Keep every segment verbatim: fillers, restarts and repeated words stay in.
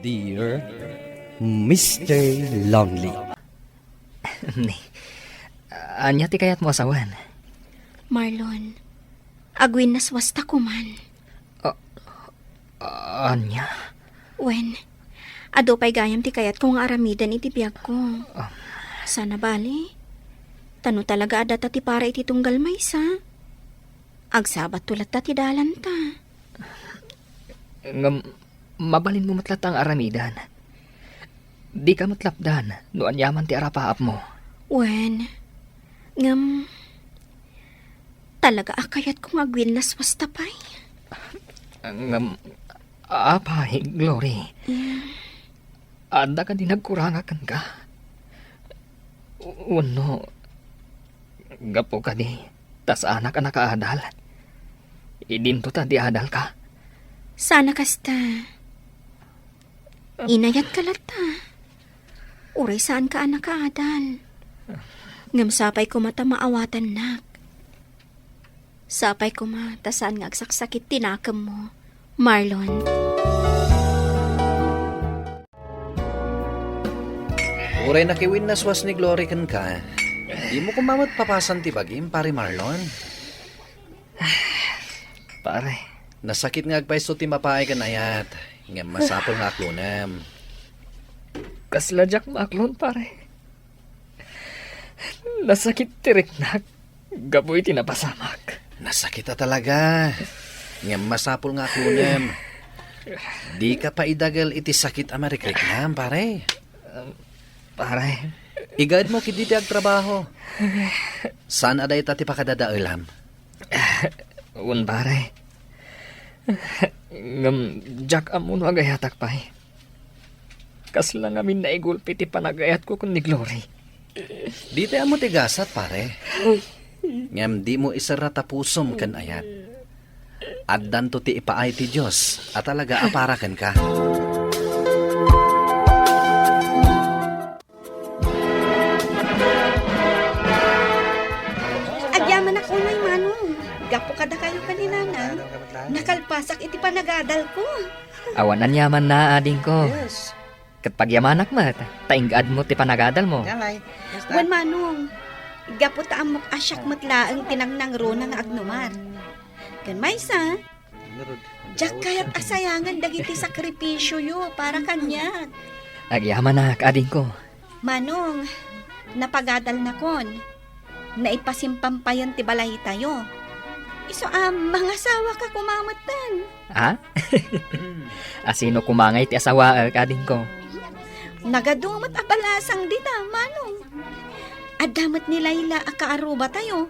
Dear Mister Lonely. Ni, ania ti kayatmo a sawen? Marlon, agwinnaswasta koman. A-, ania? Wen, adu pay gayam ti kayatko nga aramiden iti biagko. Ah. Sana bali, ta no talaga a data ti para iti tunggal maysa, agsabatto latta ti dalanta. Ngem, mabalinmo met latta nga aramiden. Dika met lapdan no aniaman ti arapaapmo. Wen, ngem, talaga a kayatko nga agwinnaswasta pay. Ngem, apay, Glory? Yeah. Adda kadi nagkuranga kenka? Wenno, gapu kadi ta saanak a nakaadal? Idinto ta di adalka? Sana kasta. Inayatka latta. Uray saanka a nakaadal. Ngem sapay koma ta maawatannak. Sapay koma ta saan nga agsaksakit ti nakemmo, Marlon. Uray nakiwinnaswas ni Glory kenka, dimo koma met papasan ti bagim, Pare Marlon? Pare. Nasakit nga agpayso ti mapaay ken ayat, ngem masapul nga aklonem. Kasla diak maaklon, pare. Nasakit ti riknak gapu iti napasamak. Nasakit a talaga. Ngem masapul nga aklonem. Dika paidagel iti sakit a marikriknam, pare. Pare. Igaedmo ketdi ti agtrabaho. Saan a dayta ti pakadadaelam? Wen, pare. Ngem diak ammo no agayatak pay. Kasla ngamin naigulpi ti panagayatko ken ni Glory. Ditay ammo ti gasat, pare. Ngem dimo iserra ta pusom ken ayat. Addanto ti ipaay ti Dios a talaga a para kenka. Agyamanak unay, Manong. Gapu kadakayo ken ni Nanang, nakalpasak iti panagadalko. Awan aniamanna, adingko. Yes. Ket pagyamanak met, ta ingaadmo ti panagadalmo. Wen, Manong, gapu ta ammok a siak met laeng ti nangnangruna nga agnumar. Ken maysa, diak kayat a sayangen dagiti sakripisioyo para kaniak. Agyamanak, adingko. Manong, napagadalnakon. Naipasimpampayen ti balaytayo. Isu a mangasawaka koma metten. Ha? A sino koma ngay ti asawaek, adingko? Nagadu met a balasang dita, Manong. Adda met ni Laila a kaarrubatayo.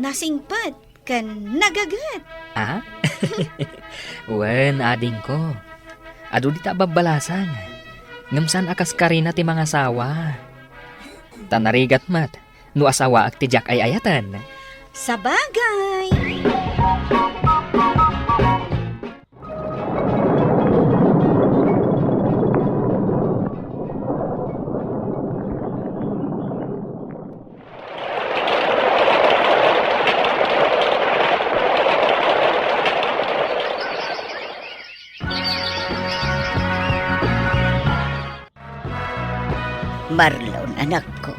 Nasingpet ken nagaget. Ah? Wen, adingko. Adu dita a babbalasang. Ngem saan a kas Karina ti mangasawa. Ta narigat met no asawaak ti diak ay-ayaten. Sabagay! Marlon, anakko,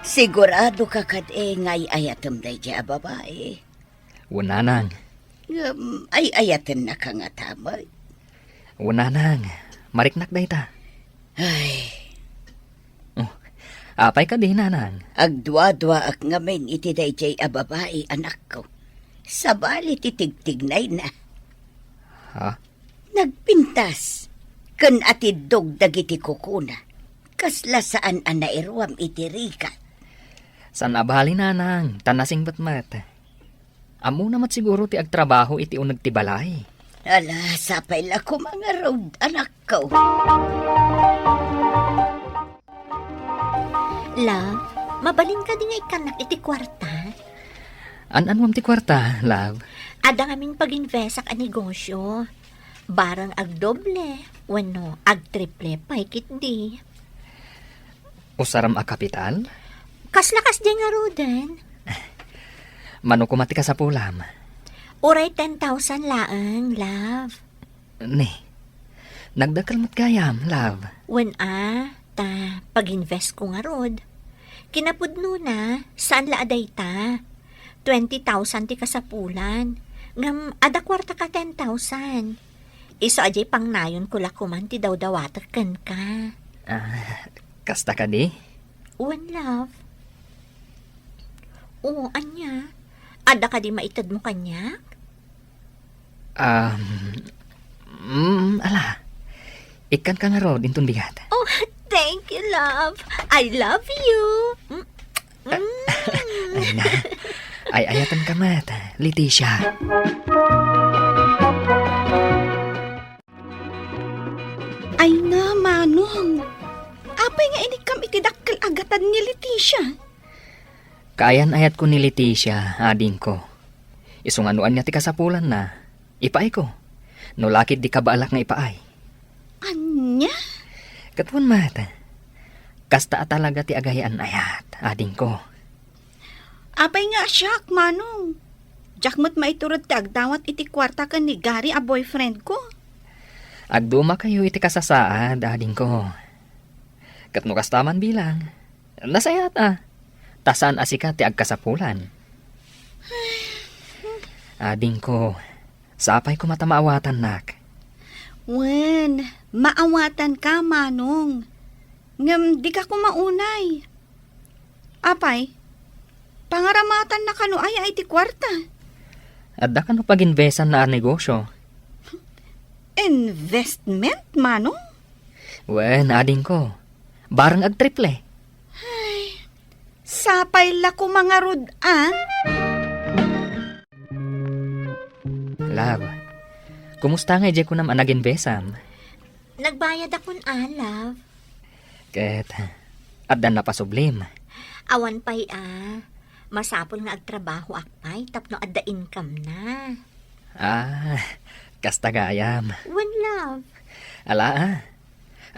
sigurado ka kadi nga ay-ayatem daydiay a babai? Wen, nanang. Ngem, ay-ayatennaka ngata met? Wen, nanang, mariknak dayta. Ay. Oh, apay kadi, nanang? Agduaduaak ngamin iti daydiay a babai, anakko. Sabali ti tigtignayna. Ha? Nagpintas ken atiddog dagiti kukuna. Kasla saan a nairuam iti rigat. Saan a bali, nanang, ta nasingpet met. Ammona met siguro ti agtrabaho iti uneg ti balay. Ala, sapay la koma ngarud, anakko. Love, mabalin kadi nga ikkannak iti kuarta? An-anuam ti kuarta, love? Adda ngamin pag-investak a negosyo. Barang agdoble wenno agtriple pay ketdi. Usaram a kapital? Kasla kasdiay ngaruden. Mano koma ti kasapulam? Uray ten thousand laeng, love. Ni, Nagdakkel met gayam, love. Wen a, ta pag-invest ko ngarud. Kinapudnona, saan la a dayta. Twenty thousand ti kasapulan. Ngem adda kuarta ka ten thousand. Isu a diay pangnayon ko la koman ti dawdawatek kenka. Ah, kasta kadi? Wen, love. O, ania? Adda kadi maited mo kaniak? Um, mm, ala. Ikkan ka ngarud inton bigat. Oh, thank you, love. I love you. Mm, mm. Ay na. Ay-ayaten ka met, Leticia. Ay na, Manong. Apay nga inikkam iti dakkel a gatad ni Leticia? Kaayan-ayatko ni Leticia, adingko. Isu nga no ania ti kasapulanna, ipaayko. No la ket di kabaalak nga ipaay. Ania? Ket wen met, kasta a talaga ti agayan-ayat, adingko. Apay nga siak, Manong? Diak met maiturod ti agdawat iti kuarta ken ni Gary a boyfriend ko. Agdumakayo iti kasasaad, adingko. Ket no kasta man bilang, nasayaat a. Ta saan a sika ti agkasapulan. Adingko, sapay koma ta maawatannak. Wen, maawatanka, Manong. Ngem dika koma unay. Apay, pangaramatanna kano aya iti kuarta? Adda kano pag-investanna a negosyo? Investment, Manong? Wen, adingko. Bareng agtriple. Ay, sapay la koma ngarud a. Love, kumusta nga idiay kunam a nag-investam? Nagbayadakon a, love. Ket, addan napasublim? Awan pay a. Masapul nga agtrabahoak pay tapno adda income na. Ah, kasta gayam. Wen, love. Ala a.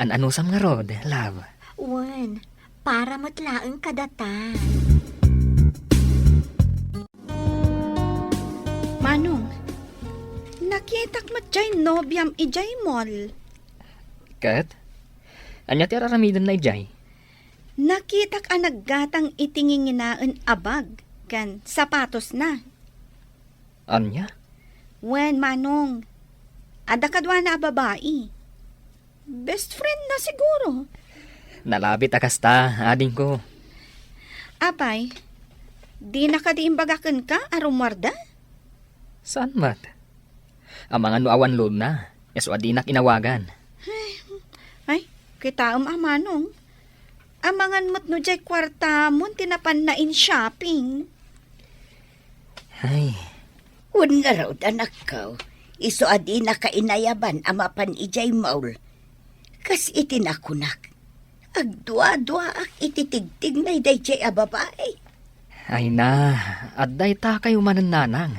An-anusam ngarud, love? Wen, para met laeng kadata. Manong, nakitak met jay nobiam idiay mall. Ket? Ania ti ar-aramidenna idiay? Nakitak a naggatang iti nginginaen a bag ken sapatosna. Ania? Wen, Manong. Adda kaduana a babai. Best friend na siguro. Nalabit a kasta, adingko. Apay, dina kadi imbaga kenka a rummuarda? Saan met? Amangan no awan loadna, isu a dinak inawagan. Ay, ay, kitaem a, Manong. Amangan met no jay kuartamon ti napanna in shopping. Ay. Wen ngarud, anakko, isu a dinaka inayaban a mapan idiay mall. Kas iti nakunak, agduaduaak iti tigtignay daydiay a babai. Ay na, adda itakayo manen, nanang.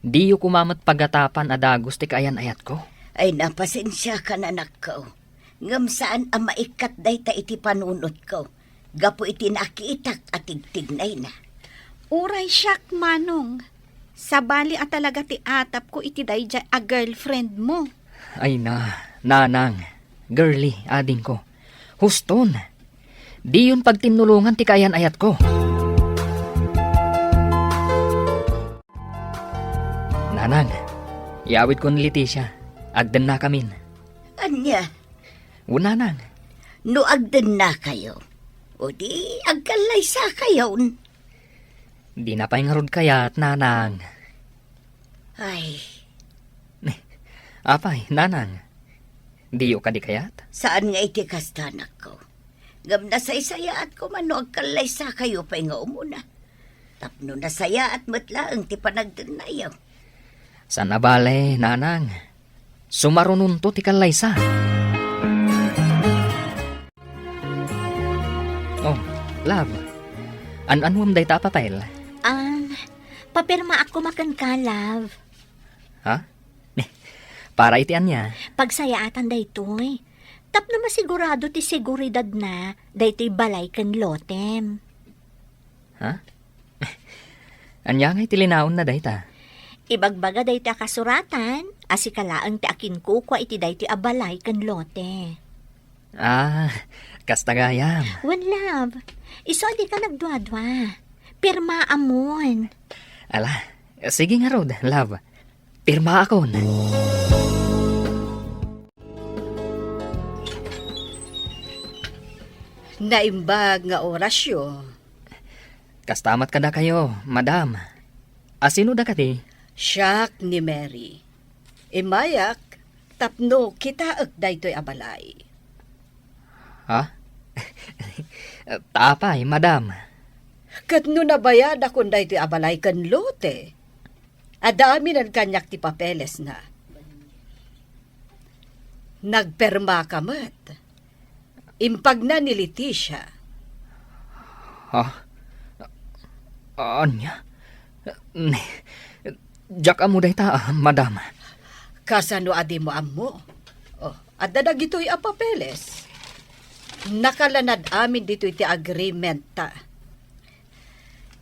Diyo koma met pagatapan a dagus ti kaayan-ayatko. Ay na, pasensiakan, anakko. Ngem saan a maikkat dayta iti panunotko, gapu iti nakitak a tigtignayna. Uray siak, Manong. Sabali a talaga ti atapko iti daydiay a girlfriend mo. Ay na, nanang, girly, adingko. Huston. Diyon pagtinnulongan ti kaayan-ayatko. Nanang, iyawidko ni Leticia. Agdennakamin. Ania? Wen, nanang. No agdennakayo, o di agkallaysakayon. Dina pay ngarud kayat, nanang. Ay. Apay, nanang? Diyo kadi kayat? Saan nga iti kasta, anakko. Ngem nasaysayaatko man no agkallaysakayo pay nga umuna. Tapno nasayaat met laeng ti panagdennayo. Saan a bale, nanang. Sumarunonto ti kallaysa. Oh, love. An-anuem dayta a papel? Ah, papirmaak koma kenka, love. Ha? Para iti ania? Pagsayaatan daytoy. Tapno masigurado ti seguridadna daytoy balay ken lotem. Ha? Ania ngay ti linaonna dayta? Ibagbaga daytoy a kasuratan, a sika laeng ti akinkukua iti daytoy a balay ken lote. Ah, kasta gayam. Wen, love. Isu a dika nagduadua. Pirmaamon. Ala, sige ngarud, love. Pirmaakon. Naimbag nga orasyo. Kasta met kadakayo, madam. Asino da kadi? Siak ni Mary. Immayak tapno kitaek daytoy a balay. Ha? Ta apay, madam? Ket no nabayadakon daytoy a balay ken lote, adda aminen kaniak ti papelesna. Nagpermaka met. Impagna ni Leticia. Ha? Ania? Ne, diak ammo dayta, ah, madam. Kasano a dimo ammo? Oh, adda dagitoy a papeles. Nakalanad amin ditoy ti agreement ta.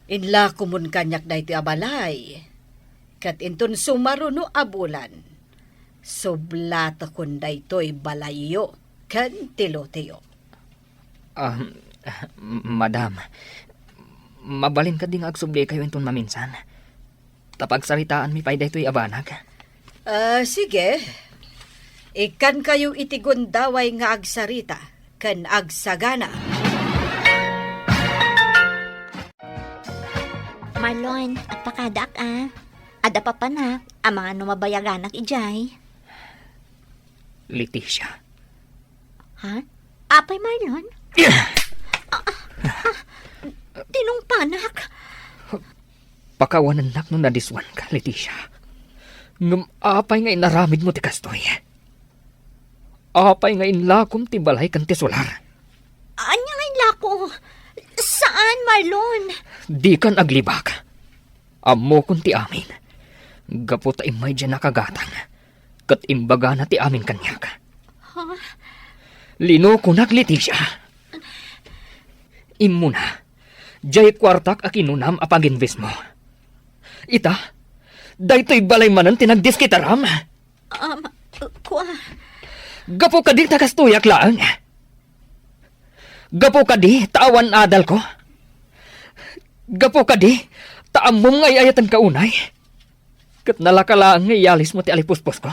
Inlakomon kaniak daytoy a balay. Ket inton sumaruno a bulan, sublatekon daytoy balayyo ken ti loteyo. Ah, madam, mabalin kadi nga agsublikayo inton maminsan? Ta pagsaritaanmi pay daytoy a banag. Ah, sige. Ikkankayo iti gundaway nga agsarita ken agsagana. Marlon, agpakadaak, a. Adda papanak, amangan no mabayaganak idiay. Leticia. Ha? Apay, Marlon? Ah, ah, ah, tinungpanak. Pakawanennak no nadiswanka, Leticia. Ngem apay nga inaramidmo ti kastoy? Apay nga inlakom ti balay ken ti solar? Ania nga inlako? Saan, Marlon? Dikan aglibak. Ammokon ti amin. Gapu ta immay diay nakagatang, ket imbagana ti amin kaniak. Ha? Linokonak, Leticia. Immuna, diay kuartak a kinunam a pag-investmo. Ita, daytoy balay manen ti nagdiskitaram. Um, kua. Gapu kadi ta kastoyak laeng? Gapu kadi ta awan adalko? Gapu kadi ta ammom nga ay-ayatenka unay? Ket nalaka laeng nga iyalismo ti alipusposko?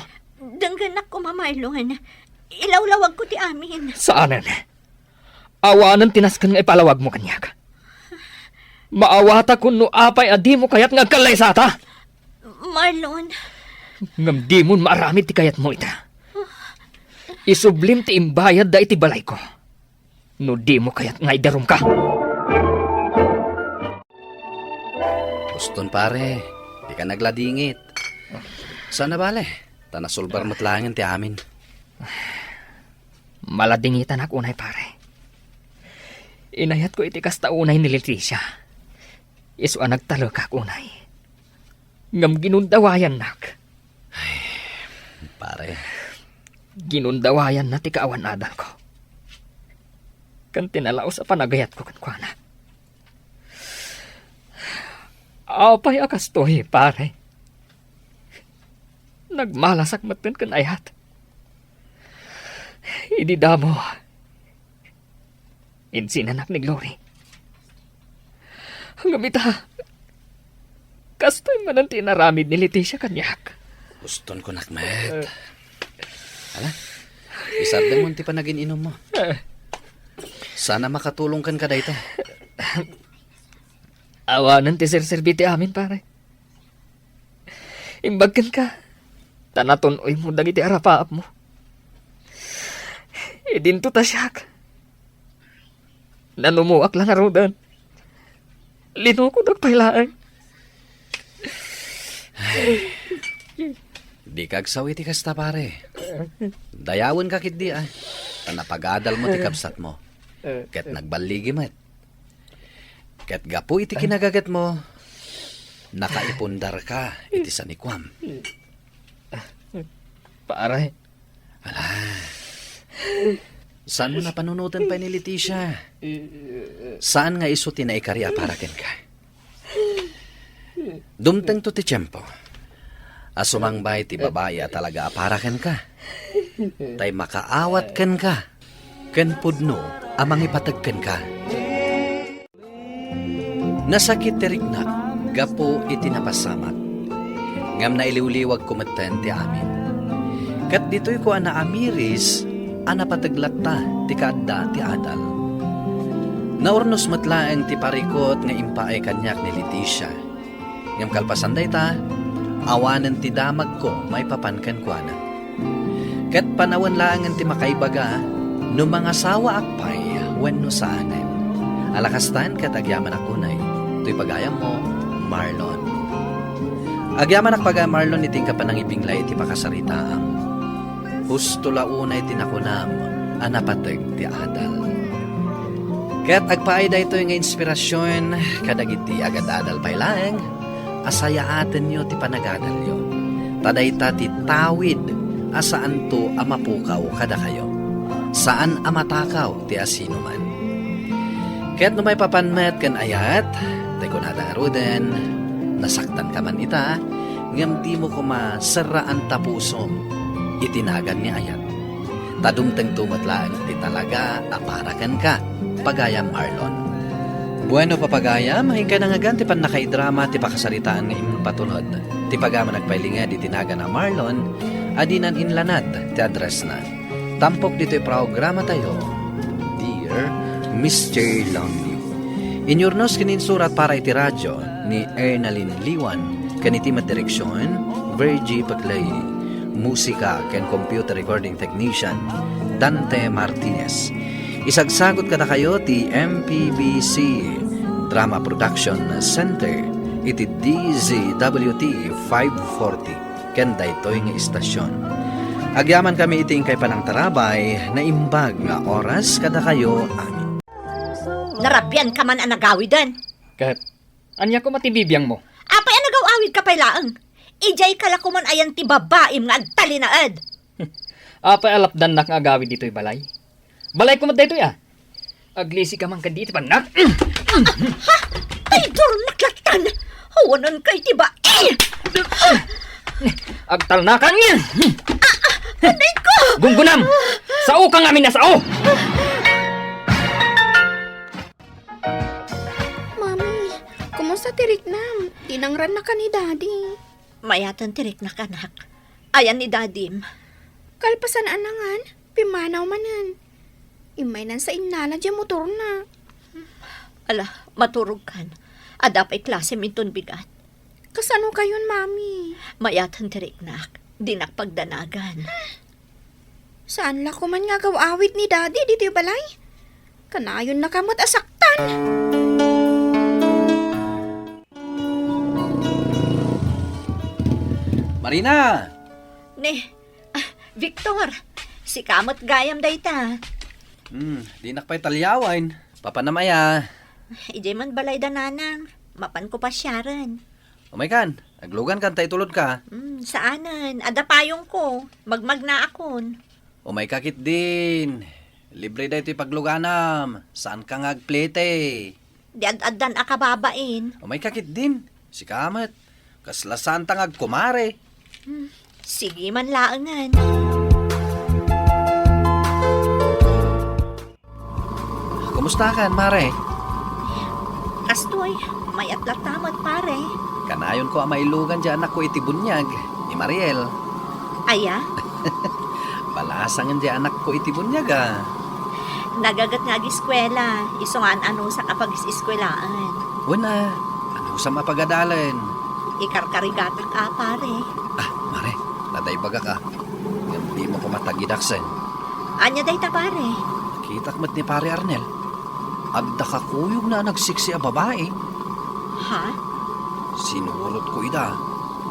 Denggenak koma, Marlon. Ilawlawagko ti amin. Saanen. Awanen ti nasken nga ipalawagmo kaniak. Maawatak no apay a dimo kayat nga agkallaysata. Marlon. Ngem dimon maaramid ti kayatmo ita. Isublim ti imbayadda iti balayko. No dimo kayat nga idarumka. Uston, pare, dika nagladingit. Saan a bale, ta nasolbar met laengen ti amin. Maladingitanak unay, pare. Inayatko iti kasta unay ni Leticia. Isu a nagtalekak unay. Ngem ginundawayannak. Ay, pare. Ginundawayanna ti kaawan-adalko ken ti nalaus a panagayatko kenkuana. Apay a kastoy, pare? Nagmalasak metten ken ayat. Idi damo, insinanak ni Glory. Ngem ita, kastoy manen ti inaramid ni Leticia kaniak. Uston kunak met. Eh. Ala, isardengmo ti panagin-inummo. Eh. Saan a makatulong kenka dayta. Awanen ti serserbi ti amin, pare. Imbag kenka, ta natun-oymo dagiti arapaapmo. Idinto ta siak. Nanumoak la ngaruden. Linokodak pay laeng. Ay, dika agsaw iti kasta, pare. Dayawenka ketdi, a. Ta napagadalmo ti kabsatmo. Ket nagballigi met. Ket gapu iti kinagadetmo, nakaipundarka iti sanikuam. Pare. Ala. Saanmo napanunoten pay ni Leticia? Saan nga isu ti naikari a para kenka? Dumtengto ti tiempo. a sumangbay ti babai a talaga a para kenka, tay makaawat kenka, ken pudno a mangipateg kenka. Nasakit ti riknak gapu iti napasamak, ngem nailiwliwagko metten ti amin. Ket ditoyko a naamiris a napateg latta ti kaadda ti adal. Naurnos met laeng ti parikut nga impaay kaniak ni Leticia. Ngem kalpasan dayta, awanen ti damagko maipapan kenkuana. Ket panawen laengen ti makaibaga no mangasawaak pay wenno saanen. Ala kastan ket agyamanak unay, toy pagayammo, Marlon. Agyamanak pagayam Marlon iti inka panangibinglay iti pakasaritaam. Husto la unay ti nakunam a napateg ti adal. Ket agpaay daytoy nga inspirasion kadagiti agad-adal pay laeng a sayaatenyo ti panagadalyo. Ta dayta ti tawid a saanto a mapukaw kadakayo. Saan a matakaw ti asinoman. Ket no maipapan met ken ayat, tay kunada ngaruden, nasaktanka man ita, ngem dimo koma serraan ta pusom iti nagan ni ayat. Ta dumtengto met laeng ti talaga a para kenka, pagayam Marlon. Bueno, papagayam, inka nangngegan ti pannakaidrama ti pakasaritaan nga impatulod. Ti pagayam a nagpailinged iti nagan a Marlon, a dinan inlanad ti addressna. Tampok ditoy programatayo, Dear Mister Lonely. Inyurnos ken insurat para iti radyo ni Ernalyn Liwan, ken iti met direksion, Virgie Paclay. Musika ken computer recording technician, Dante Martinez. Isagsagot kadakayo ti M P B C Drama Production Center iti D Z W T five forty ken daytoy nga istasion. Agyamankami iti inkay panangtarabay, naimbag nga oras kadakayo amin. Narabianka man a nagawiden. Ket, ania koma ti bibiangmo? Apay a nagaw-awidka pay laeng? Idiay ka la koman ayan ti babaim nga agtalinaed. Apay a lapdannak nga agawid ditoy balay? Balayko met daytoy a. Aglisika man kadi iti bannak. Ha? Traidornak lattan! Awanan kay ti bai! Agtalnakan! Anay ko! Gunggunam! Sao ka ngamin a sao! Mami, kumusta ti riknam? Dinangrannaka ni Daddy. Mayaten ti riknak, anak. Ayan ni Dadim? Kalpasan a nangan, pimmanaw manen. Immaynan sa innala diay motorna. Ala, maturogkan. Adda pay klasem inton bigat. Kasano kayon, Mami? Mayaten ti riknak. Dinak pagdanagan. Saan la koman nga agaw-awid ni Daddy ditoy balay? Kanayonnaka met a saktan. Marina! Ni, ah, Victor, sika met gayam dayta. Hmm, dinak pay talyawen. Papanam aya? Idiay man balay da nanang. Mapanko pasiaren. Umaykan, aglugankan ta itulodka. Hmm, saanen. Adda payongko. Magmagnaakon. Umayka ketdin. Libre daytoy pagluganam. Saanka nga agplete. Di ad-addan a kababain. Umayka ketdin. Sika met. Kasla saanta nga agkumare. Hmm, sige man laengen. Kumustakan, mare? Kastoy, mayat latta met, pare. Kanayonko a mailugan diay anakko iti buniag, ni Mariel. Aya? Balasangen diay anakko iti buniag, a. Nagaget nga agiskuela, isu nga an-anusak a pag-is-iskuelaen. Wen a, anusam a pagadalen? Ikarkarigatak a, pare. Ah, mare, ta imbagak a. Ngem dimo koma tagidaksen. Ania dayta, pare? Nakitak met ni Pare Arnel. Adda kakuyogna a nagsiksi a babai. Ha? Sinurotko ida,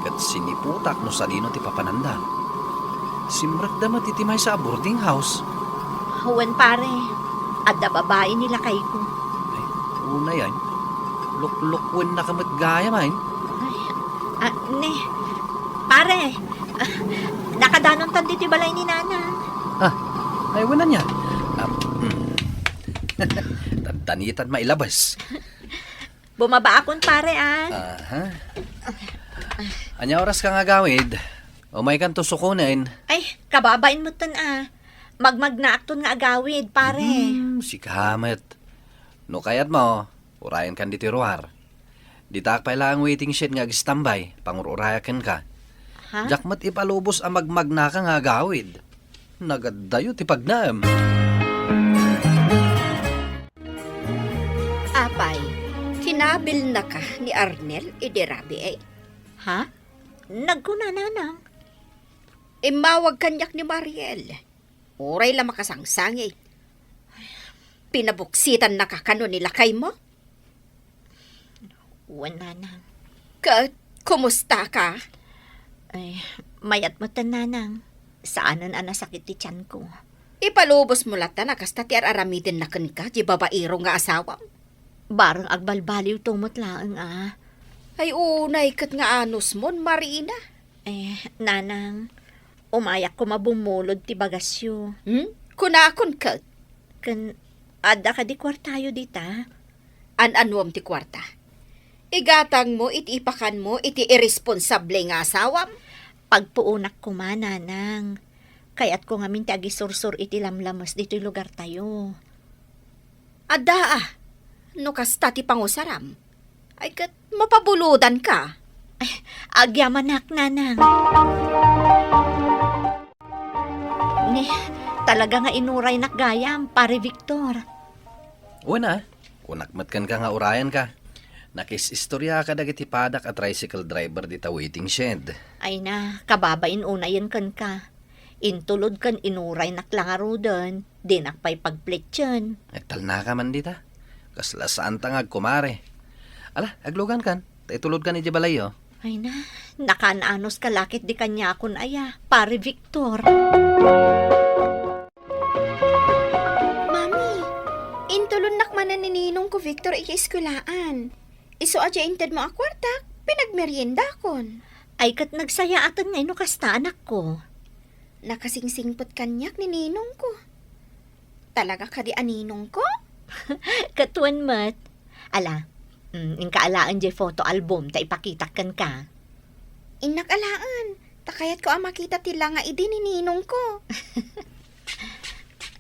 ket siniputak no sadino ti papananda. Simrekda met iti maysa a boarding house. Wen, pare. Adda babai ni lakayko. Ay, unay, ay. Luklukwennak met gayam, ay. Ay, ah, ne. Pare, ah, nakadanontan ditoy balay ni Nana. Ah, ay, wen ania? Ah, hmm. Tantanitan mailabas. Bumabaakon, pare, ah. Aha. Ania oras ka nga agawid? Umaykanto sukonen. Ay, kababain metten a. Magmagnaakton nga agawid, pare. Hmm, sika met. No kayatmo, urayenkan ditoy ruar. Ditaak pay laeng waiting shed nga agstambay, pangur-urayak kenka. Ha? Diak met ipalubos a magmagnaka nga agawid. Nagaddayo ti pagnaem. Apay, kinabilnaka ni Arnel idi rabii? Ha? Nagkuna, nanang. Immawag kaniak ni Mariel. Uray la makasangsangi. Pinabuksitannaka kano ni lakaymo? Wen, nanang. Ket, kumusta ka? Ay, mayat metten, nanang. Saanen a nasakit ti tianko. Ipalubosmo latta a kasta ti ar-aramidenna kenka, ti babaero nga asawam. Bareng agbalbaliwto met laeng a. Ay, unay ket nga anusmon, Marina. Eh, nanang, umayak koma bummulod ti bagasyo. Hmm? Kunakon ket? Ken, adda kadi kuartayo dita? An-anuem ti kuarta? Igatangmo iti ipakanmo iti irresponsable nga asawam? Pagpuonak koma, nanang. Kayatko ngamin ti agisursor iti lamlames ditoy lugartayo. Adda a, no kasta ti pangusaram. Ay ket, mapabulodanka. Ay, agyamanak, nanang. Ni, talaga nga inuraynak gayam, Pare Victor. Wen a, kunak met kenka nga urayenka. Nakis-istoriaka dagiti padak a tricycle driver dita waiting shed. Ay na, kababain unayen kenka. Intulod ken inuraynak la ngaruden, dinak pay pagplitsen. Agtalnaka man dita. Kasla saanta nga agkumare. Ala, aglugankan, ta itulodkan idiay balayyo. Ay na, nakaan-anos ka lakit di kaniakon aya, Pare Victor. Mami, intulonnak manen ni ninongko Victor iti eskuelaan. Isu a diay intedmo a kuartak, pinagmeriendakon. Ay, ket nagsayaaten ngay no kasta, anakko. Nakasingsingpet kaniak ni ninongko. Talaga kadi a ninongko? Ket wen met. Ala, mm, inka alaen diay photo album ta ipakitak kenka. Innak alaen, ta kayatko a makita ti langa idi ni ninongko.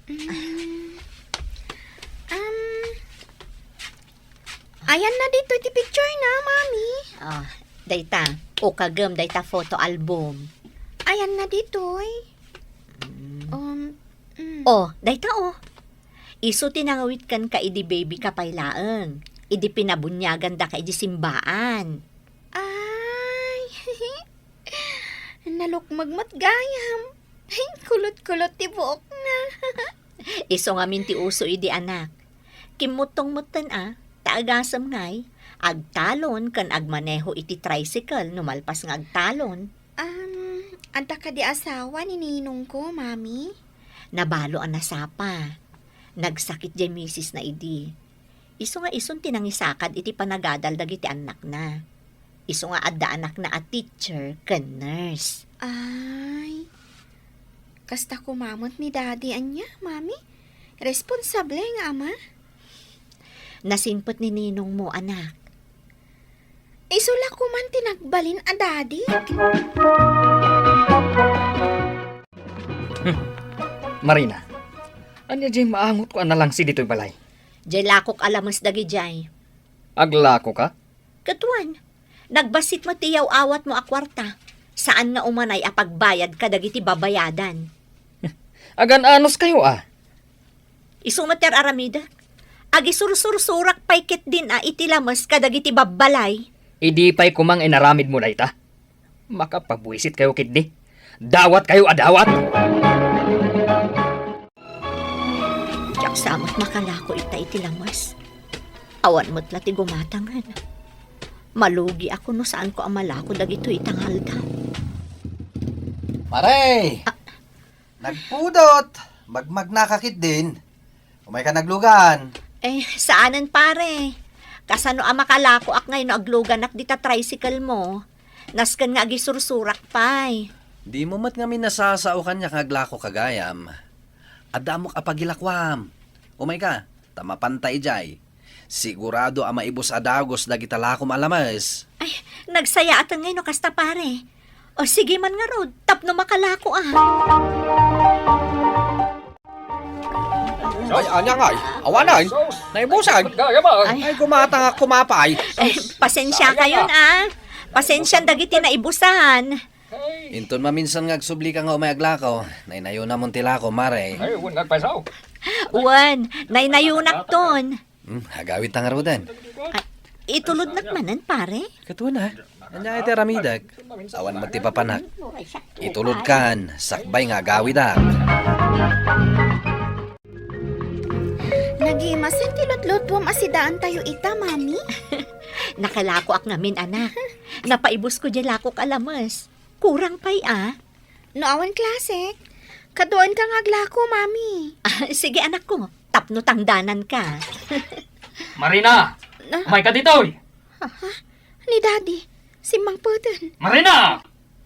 Mm. Um, Ayanna ditoy ti picture na, Mami. Ah, dayta. Ukagem dayta photo album. Ayanna ditoy. Mm. Um, mm. Oh, dayta, oh. Isu ti nangawit kenka idi baby ka pay laeng. Idi pinabuniagandaka idi simbaan. Ay, nalukmeg met gayam. Ay, kulot-kulot ti buokna. Isu ngamin ti uso idi, anak. Kimmuttong metten a, ta agasem ngay, agtalon ken agmaneho iti tricycle no malpas nga agtalon. Um, adda kadi asawa ni ninongko, Mami? Nabalo a nasapa. Nagsakit diay misisna idi. Isu nga isun ti nangisakad iti panagadal dagiti annakna. Isu nga adda anakna a teacher ken nurse. Ay, kasta koma met ni Daddy ania, Mami? Responsable nga ama? Nasingpet ni ninongmo, anak. Isu la koman ti nagbalin a Daddy? Hmm. Marina, ania diay maangotko a nalangsi ditoy balay? Diay lakok a lames dagidiay. Aglako ka? Ket wen, nagbassit met ti iyaw-awatmo a kuarta. Saan nga umanay a pagbayad kadagiti babayadan. Agan-anos kayo, a? Isu met ti ar-aramidek. Agisursursurak pay ketdin a iti lames kadagiti babbalay. Idi pay koma nga inaramidmo dayta. Makapabuisit kayo ketdi. Dawat kayo a dawat! Diak sa met makalako ita iti lames. Awan met la ti gumatangen. Malugiak no saanko a malako dagitoy ita nga aldaw. Pare! Ah. Nagpudot! Magmagnaka ketdin. Umayka naglugan. Eh, saanen, pare. Kasano a makalakoak ngay no agluganak dita tricycle mo? Nasken nga agisursurak pay. Dimo met ngamin nasasao kaniak nga aglako ka gayam. Adda ammok a pagilakoam. Umayka, ta mapanta idiay. Sigurado a maibus a dagus dagita lakom a lames. Nagsayaatan ngay no kasta, pare. O, sige man ngarud, tapno makalako, ah. Ay, ania ngay? Awanen? Naibusan? Ay. Ay, gumatang ak kumapay. Eh, pasensya kayon, ah. Pasensya dagiti naibusan. Inton maminsan nga agsublika nga umay aglako, naynayonamon ti lako, mare. Ay, wen, nagpaysaw. Wen, naynayonakton. Hmm, agawidta ngaruden. Ay, itulodnak manen, pare? Ket wen, ah. Ania ti aramidek? Awan met ti papanak. Itulodkan, sakbay nga agawidak. Nagimasen ti lutlutuam a sidaantayo ita, Mami. Nakalakoak ngamin, anak. Napaibus ko diay lakok a lames. Kurang pay, ah. No awan klase, kaduaenka nga aglako, Mami. Ah, sige, anakko. Tapno tangdananka. Marina! Na? Umayka ditoy! Ha? Ni Daddy, simmangpeten. Marina!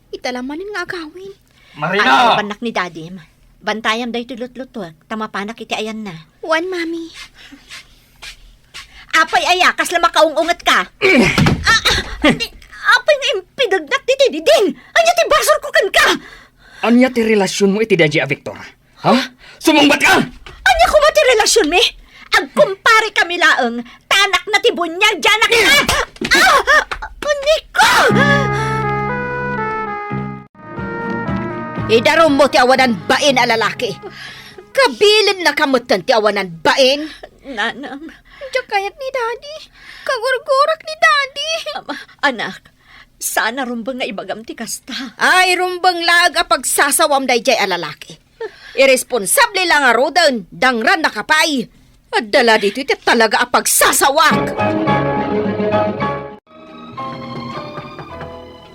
Ita la manen nga agawid. Marina! Ay, bannak ni Daddy. Bantayam daytoy lutlutuek, ta mapanak iti ayanna. Wen, Mami. Apay aya, kasla makaung-ungetka? Ah, ah, di, apay nga impidegnak ditoy didin? Ania ti basolko kenka? Ania ti relasionmo iti daydiay a Victor? Ha? Sumungbatka! Ania koma ti relasionmi? Agkumpare kami laeng, ta anakna ti buniag diay anakna! Ah! Nico! Idarummo ti awanan bain a lalaki. Kabilennaka metten ti awanan bain. Nanang. Diak kayat ni Daddy. Kagurgurak ni Daddy. Ama, anak, saan a rumbeng nga ibagam ti kasta. Ay, rumbeng laeng a pagsasawam daydiay a lalaki. Irresponsable la ngaruden, dangrannaka pay. Adda la ditoy ti talaga a pagsasawak.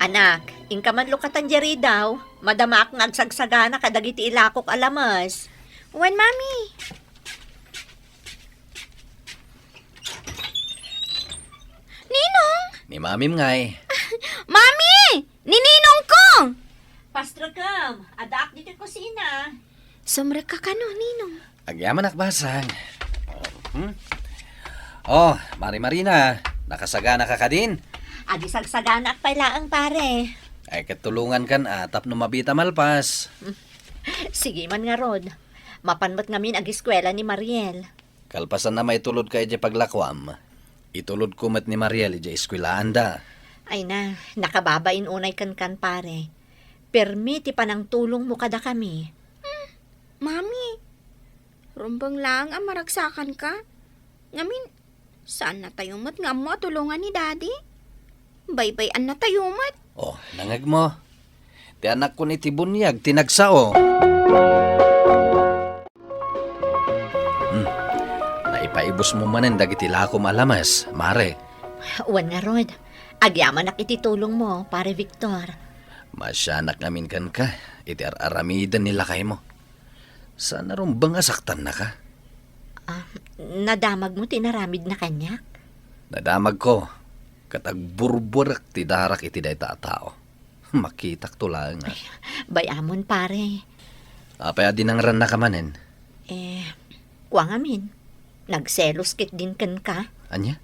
Anak, inka man lukatan diay ridaw. Madamaak nga agsagsagana kadagiti ilakok a lames. Wen, Mami. Ninong! Ni Mamim ngay. Mami! Ni Ninongko! Pastrekem, addaak ditoy kusina. Sumrekka kano, Ninong? Agyamanak basang. Hmm? Oh, Mari Marina, nakasaganaka kadin? Agsagsaganaak pay laeng, pare. Ay, ket tulongankan a tapno mabita malpas. Sige man ngarud. Mapan met ngamin ageskuela ni Mariel. Kalpasan a maitulodka idiay paglakuam, itulodko met ni Mariel idiay eskuelaanda. Ay na, nakababain unay kenkan, pare. Permi ti panangtulongmo kadakami. Hmm, Mami, rumbeng laeng a maragsakanka. Ngamin, saannatayo met nga ammo a tulongan ni Daddy. Baybay-annatayo met. Oh, nangegmo. Ti anakkon iti buniag ti nagsao. Hmm. Naipaibusmo manen dagiti lakom a lames, Mare. Wen ngarud, agyamanak iti tulongmo, Pare Victor. Maasianak ngamin kenka iti ar-aramiden ni lakaymo. Saan a rumbeng a saktannaka? Ah, nadamagmo ti inaramidna kaniak? Nadamagko, ket agburbuarek ti darak iti dayta a tao. Makitakto laeng a. Ay, bay-amon, pare. Apay a dinangrannaka manen? Eh, kua ngamin, nagselos ketdin kenka. Ania?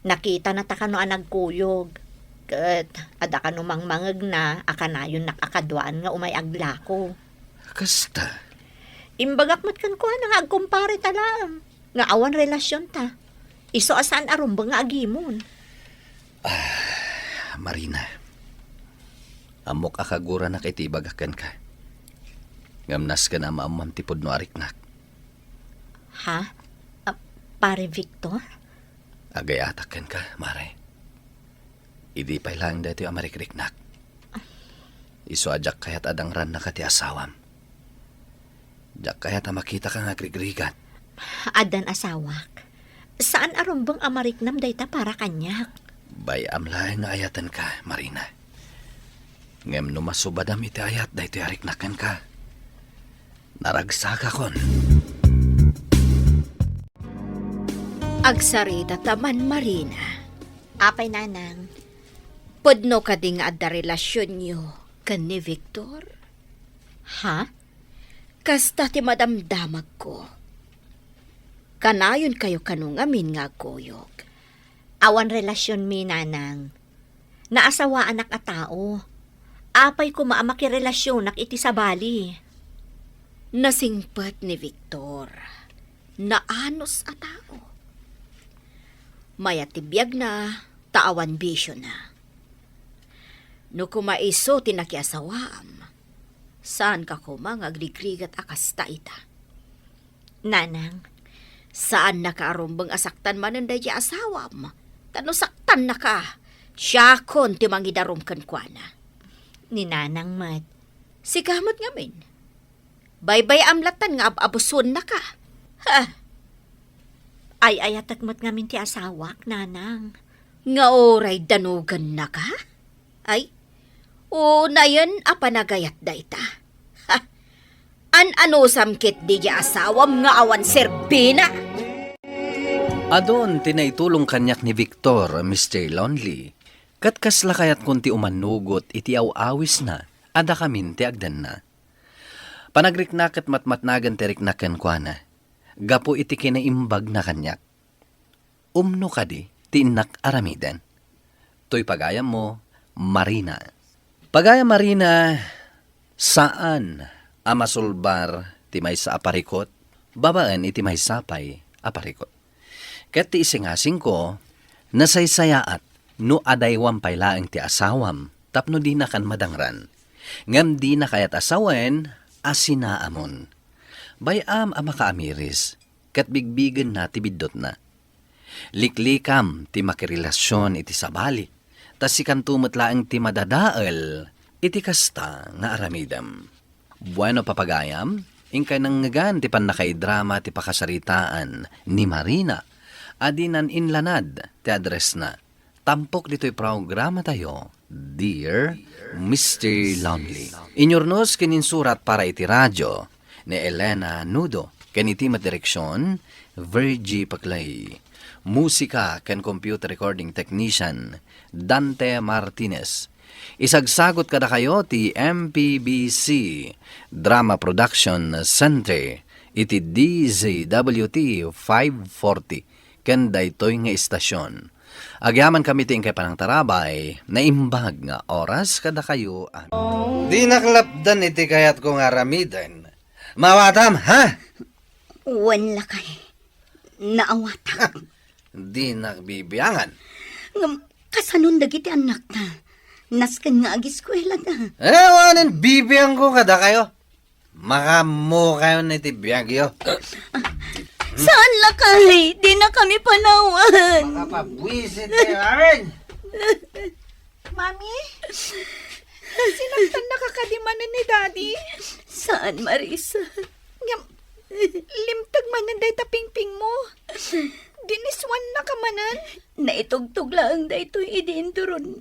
Nakitanata kano a nagkuyog. Ket adda kano mangmangegna a kanayonnak a kaduaan nga umay aglako. Kasta? Imbagak met kenkuana nga agkumpareta laeng, nga awan relasionta. Isu a saan a rumbeng nga agimon. Ah, Marina, ammok a kaguranak iti ibagak kenka. Ngem nasken a maammom ti pudno a riknak. Ha? Ah, Pare Victor? Agay-atak kenka, Mare. Idi pay laeng daytoy a marikriknak. Isu a diak kayat a dangrannaka ti asawam. Diak kayat a makitaka nga agrigrigat. Addan asawak. Saan a rumbeng a mariknam dayta para kaniak. Bay-am laeng nga ayatenka, Marina. Ngem no masubadam iti ayat daytoy a riknak kenka, naragsakakon. Agsarita ta man, Marina. Apay, Nanang? Pudno kadi nga adda relasionyo ken ni Victor? Ha? Kasta ti madamdamagko. Kanayonkayo kano ngamin nga agkuyog. Awan relasionmi, Nanang. Naasawaanak a tao. Apay koma a makirelasionak iti sabali? Nasingpet ni Victor. Naanus a tao. Mayat ti biagna, ta awan bisiona. No koma isu ti nakiasawaam, saanka koma nga agrigrigat a kasta ita. Nanang, saannaka a rumbeng a saktan manen daydi asawam. Ta no saktannaka, siakon ti mangidarum kenkuana. Ni Nanang met. Sika met ngamin. Baybay-am lattan nga ab-abusuennaka. Ha? Ay-ayatek met ngamin ti asawak, Nanang. Nga uray danogennaka? Ay, unayen a panagayat dayta. Ha? An-anusam ketdi ti asawam nga awan serbina? Adun ti naitulong kaniak ni Victor, Mister Lonely, ket kasla kayatkon ti umanugot iti aw-awisna a dakamin ti agdanna. Panagriknak ket matmatnagen ti riknak kenkuana, gapu iti kinaimbagna kaniak. Umno kadi ti innak aramiden. Toy pagayammo, Marina. Pagayam Marina, saan a masulbar ti maysa a parikut babaen iti maysa pay a parikut. Ket ti isingasingko, nasaysayaat no adaywam pay laeng ti asawam tapno dinakan madangran. Ngem dina kayat a sawen a sinaamon. Bay-am a makaamiris, ket bigbigenna ti biddutna. Liklikam ti makirelasion iti sabali, ta sikanto met laeng ti madadael iti kasta nga aramidem. Bueno, papagayam, inkay nangngegan ti pannakaidrama ti pakasaritaan ni Marina a dinan inlanad ti addressna. Tampok ditoy programatayo, Dear Mister Lonely. Inyurnos ken insurat para iti radio ni Elena Nudo, ken iti met direksion, Virgie Paclay. Musika ken computer recording technician, Dante Martinez. Isagsagot kadakayo ti M P B C Drama Production Center iti D Z W T five forty ken daytoy nga istasion. Agyamankami ti inkay panangtarabay, naimbag nga oras kadakayo, a. Dinak lapdan iti kayatko nga aramiden. Maawatam, ha? Wen lakay, naawatak. Dinak bibiangan. Ngem, kasanon dagiti annakta? Nasken nga agiskuelada. Eh, awanen bibiangko kadakayo. Makaammokayon iti biagyo. Saan lakay? Dinakami panawan. Makapabuisit kayo, Aren. Mami? Sinaktannaka kadi manen ni Daddy? Saan, Marisa? Ngem, limteg manen dayta pingpingmo. Diniswannaka manen. Naitugtog laeng daytoy idi induron.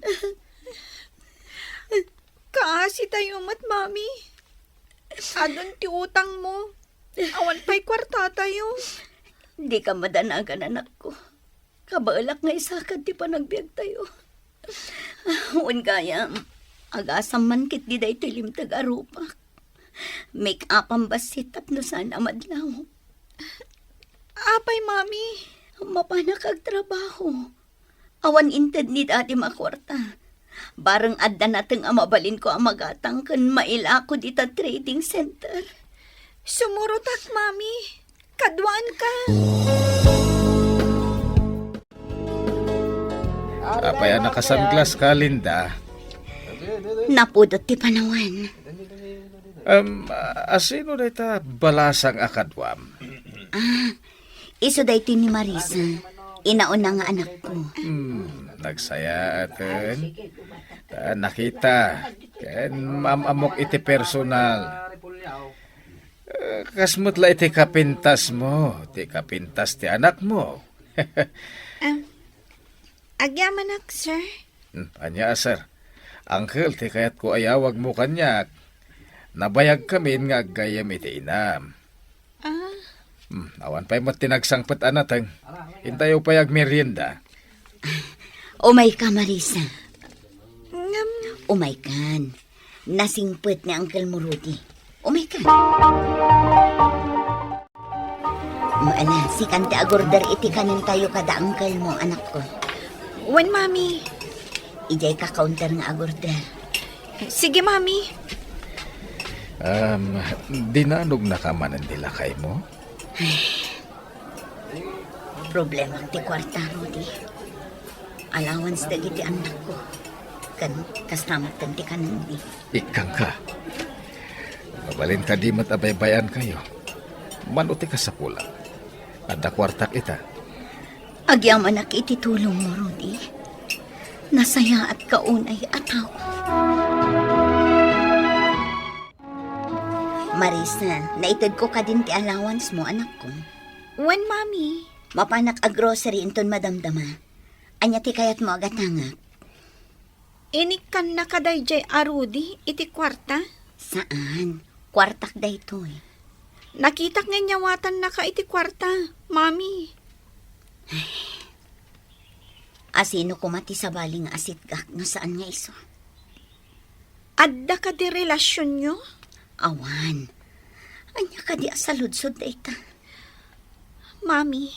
Kaasitayo met, Mami. Adun ti utangmo. Awan pay kuartatayo. Dika madanagan, anakko. Kabaelak nga isakad ti panagbiagtayo. Wen gayam, agasam man ketdi daytoy limteg a rupak. Make-upam bassit tapno saan a madlaw. Apay, Mami? Mapanak agtrabaho. Awan inted ni Daddy a kuarta. Bareng adda nateng a mabalinko a magatang ken mailako dita trading center. Sumurotak, Mami. Kaduaanka. Apay a nakasanglas ka, Linda? Napudot ti panawan. Em, a-, asino dayta balasang a kaduam? Ah, isu daytoy ni Marisa, inauna nga anakko. Hmm, nagsayaaten. Ta nakita, ken maam-ammok iti personal. Eh, kas met la iti kapintasmo, ti kapintas ti anakmo. Em, agyamanak, sir. Hmm, ania a, sir? Uncle ti kayatko a yawagmo kaniak. Nabayagkamin nga aggayyem iti inam. Ah. Hmm, awan pay met ti nagsangpet a nateng. Intayo pay agmerienda. Umayka, Marisa. Ngem. Umaykan. Nasingpet ni Uncle mo, Rudy. Umaykan. Maala, sikan ti agorder iti kanintayo kada uncle mo, anakko. Wen, Mami. Idiay ka counter nga agorder. Sige, Mami. Um, dinanogna ka manen ti lakaymo? Problema ti kuarta, Rudy. Allowance dagiti annakko. Ken kasta met ti kanenmi. Ikkangka. Mabalin ta di met abaybay-ankayo. Mano ti kasapulan? Adda kuartak ita. Agyamanak iti tulongmo, Rudy. Nasayaatka unay a tao. Marisa, naitedko kadin ti allowance mo, anakko. Wen, Mami. Mapanak a grocery inton madamdama. Ania ti kayatmo a gatangak? Inikkannaka daydiay a Rudy iti kuarta? Saan. Kuartak daytoy. Nakitak nga inyawatannaka iti kuarta, Mami. Asino koma ti sabali nga asitgak no saan nga isu? Adda kadi relasionyo? Awan. Ania kadi a saludsod dayta? Mami,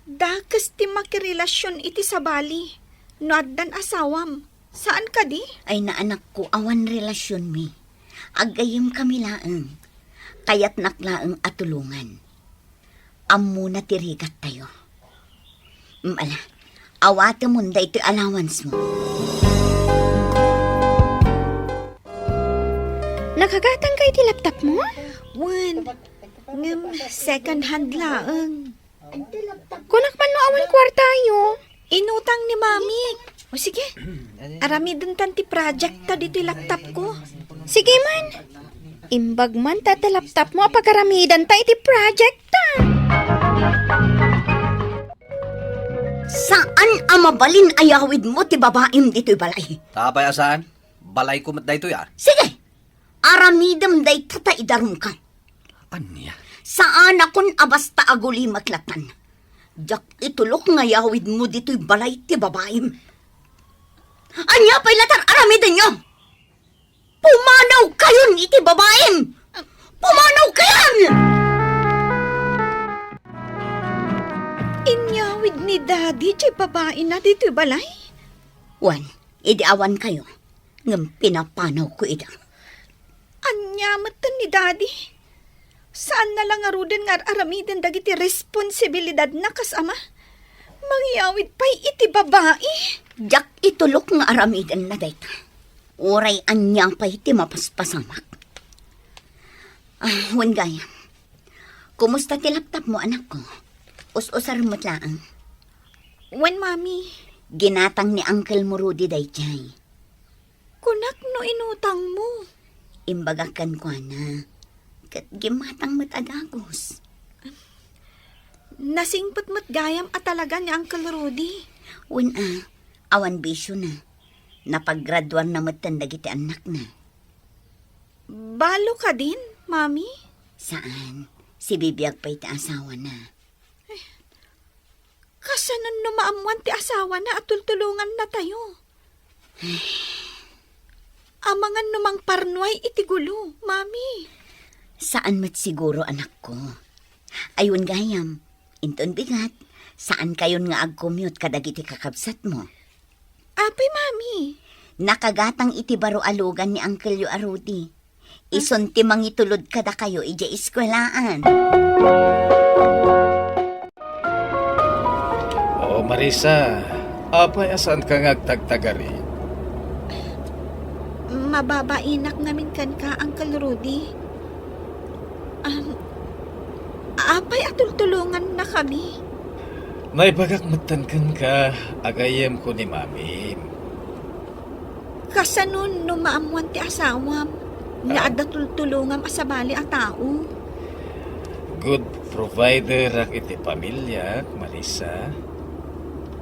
dakes ti makirelasion iti sabali no addan asawam. Saan kadi? Ay, anakko, awan relasionmi. Aggayyemkami laeng. Kayatnak laeng a tulongan. Ammona ti rigattayo. Mm, ala, awatemon daytoy allowance mo. Nakagatangka iti laptop mo? Wen, ngem second hand laeng. Kunak man no awan kuartayo. Inutang ni Mami. O sige, aramidentan ti project ta ditoy laptop ko. Sige man. Imbag man ta ti laptop mo a pagaramidanta iti project ta. Saan a mabalin a yawid mo ti babaim ditoy balay. Apay a saan? Balayko met daytoy a. Sige, aramidem dayta ta idarumka. Ania? Saanakon a basta agulimek latan. Diak itulok nga yawid mo ditoy balay ti babaim. Ania pay latta a aramidenyo? Pumanaw kayon iti babaim! Pumanaw kayon! Inyawid ni Daddy ti babaina ditoy balay? Wen, idi awan kayo, ngem pinapanaw ko ida. Ania metten ni Daddy? Saanna la ngaruden nga ar-aramiden dagiti responsibilidadna kas ama? Mangyawid pay iti babai? Diak itulok nga aramidenna dayta. Uray ania pay ti mapaspasamak. Ah, wen gayam. Kumusta ti laptop mo, anakko? Us-usar met laeng. Wen, Mami. Ginatang ni Uncle mo Rudy daydiay. Kunak no inutang mo. Imbagak kenkuana, ket gimmatang met a dagus. Nasingpet met gayam a talaga ni Uncle Rudy. Wen a, awan bisiona. Napagraduarna metten dagiti annakna. Balo kadin, Mami? Saan. Sibibiag pay ti asawana. Kasanon no maammoan ti asawana a tultulongannatayo? Amangan no mangparnuay iti gulo, Mami. Saan met siguro, anakko. Ay wen gayam, inton bigat, saan kayon nga ag-commute kadagiti kakabsatmo. Apay, Mami? Nakagatang iti baro a lugan ni Uncle yo a Rudy. Isun ti mangitulod kadakayo idiay eskuelaan. O, Marisa, apay a saanka nga agtagtagari? Mababainak ngamin kenka, Uncle Rudy. Um, apay a tultulongannakami? Naibagak metten kenka, a gayyemko ni Mamim. Kasanon no maammoan ti asawam nga Ah. adda tultulongam a sabali a tao? Good provider-ak iti pamiliak, Marisa.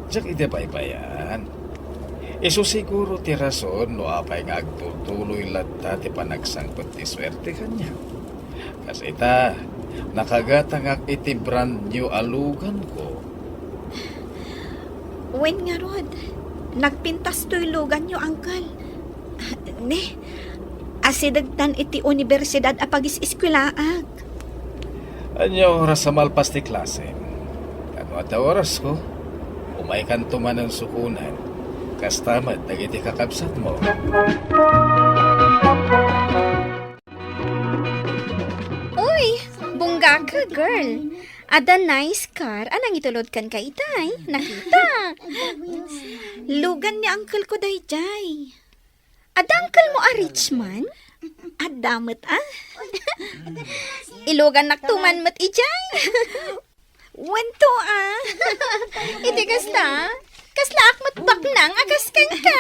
Diak idi baybay-an. Isu siguro ti rason no apay nga agtutuloy latta ti panagsangpet ti suerte kaniak. Kas ita, nakagatangak iti brand new a luganko. Wen ngarud, nagpintas toy luganyo, Uncle. Ne, asidegtan iti universidad a pagis-eskuelaak. Ania oras a malpas ti klase? Kano adda orasko? Umaykanto manen sukonen. Kasta met dagiti kakabsatmo. Uy, bunggaka, girl. Adda nice car a nangitulod kenka itay. Nakita. Lugan ni uncle ko daydiay. Adda uncle mo a rich man? Adda met, ah. Ilugannak to man met idiay. Wen to, ah. Iti kasta, kaslaak met baknang a kas kenka.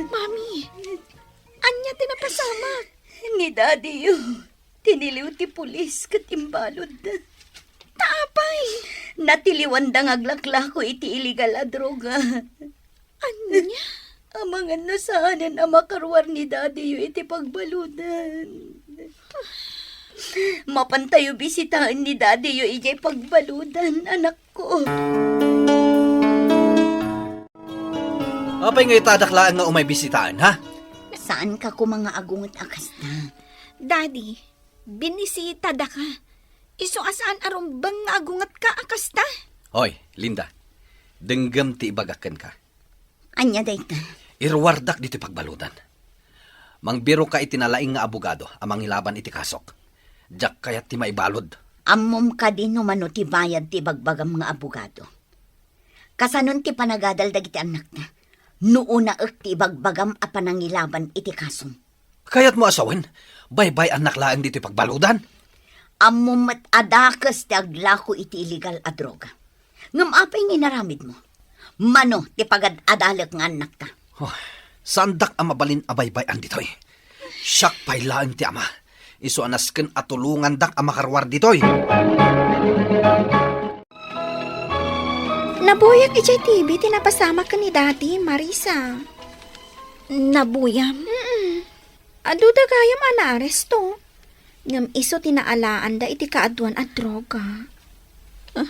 Mami, ania ti napasamak? Ni Daddy-yo, tiniliw ti pulis ket imbaludda. Ta apay? Natiliwanda nga aglaklako iti illegal a droga. Ania? Amangan no saanen a makaruar ni Daddy-yo iti pagbaludan. Mapantayo bisitaen ni Daddy-yo idiay pagbaludan, anakko. Apay nga itadak laeng nga umay bisitaen, ha? Saanka koma nga agunget a kasta. Daddy, binisitadaka. Isu a saan a rumbeng nga agungetka a kasta? Hoy, Linda, denggem ti ibagak kenka. Ania dayta? Iruardak ditoy pagbaludan. Mangbirokka iti nalaing nga abogado a mangilaban iti kasok. Diak kayat ti maibalud. Ammom kadi no mano ti bayad ti ibagbagam nga abogado? Kasanon ti panagadal dagiti annakta no unaek ti ibagbagam a panangilaban iti kasom? Kayatmo a sawen, baybay-annak laeng ditoy pagbaludan? Ammom met a dakes ti aglako iti illegal a droga. Ngem apay nga inaramidmo? Mano ti pagad-adalek nga annakta? Oh, saandak a mabalin a baybay-an ditoy. Siak pay laeng ti ama. Isu a nasken a tulongandak a makaruar ditoy. Nabuyak idiay T V ti napasamak ken ni Daddy, Marisa. Nabuyam? Mm-mm. Adu da gayam a naaresto. Ngem isu ti naalaanda iti kaaduan a droga. Ah,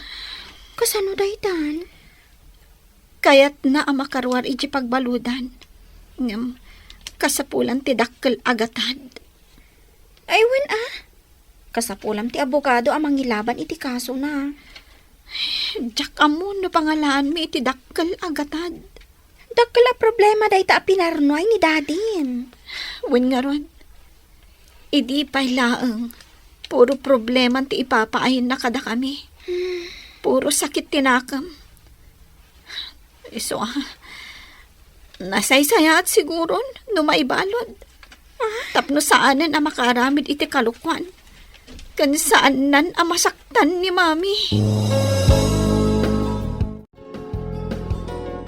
kasano daytan? Kayatna a makaruar idiay pagbaludan. Ngem, kasapulan ti dakkel a gatad. Ay, wen a. Kasapulam ti abogado a mangilaban iti kasona. Diak ammo no pangalaanmi iti dakkel a gatad. Dakkel a problema dayta a pinarnuay ni Daddy. Wen ngarud, idi pay laeng, puro problema ti ipapaayna kadakami. Hmm. Puro sakit ti nakem. Isu a, nasaysayaat siguron no maibalud. Tapno saanen a makaaramid iti kalokuan. Ken saannan a masaktan ni Mami.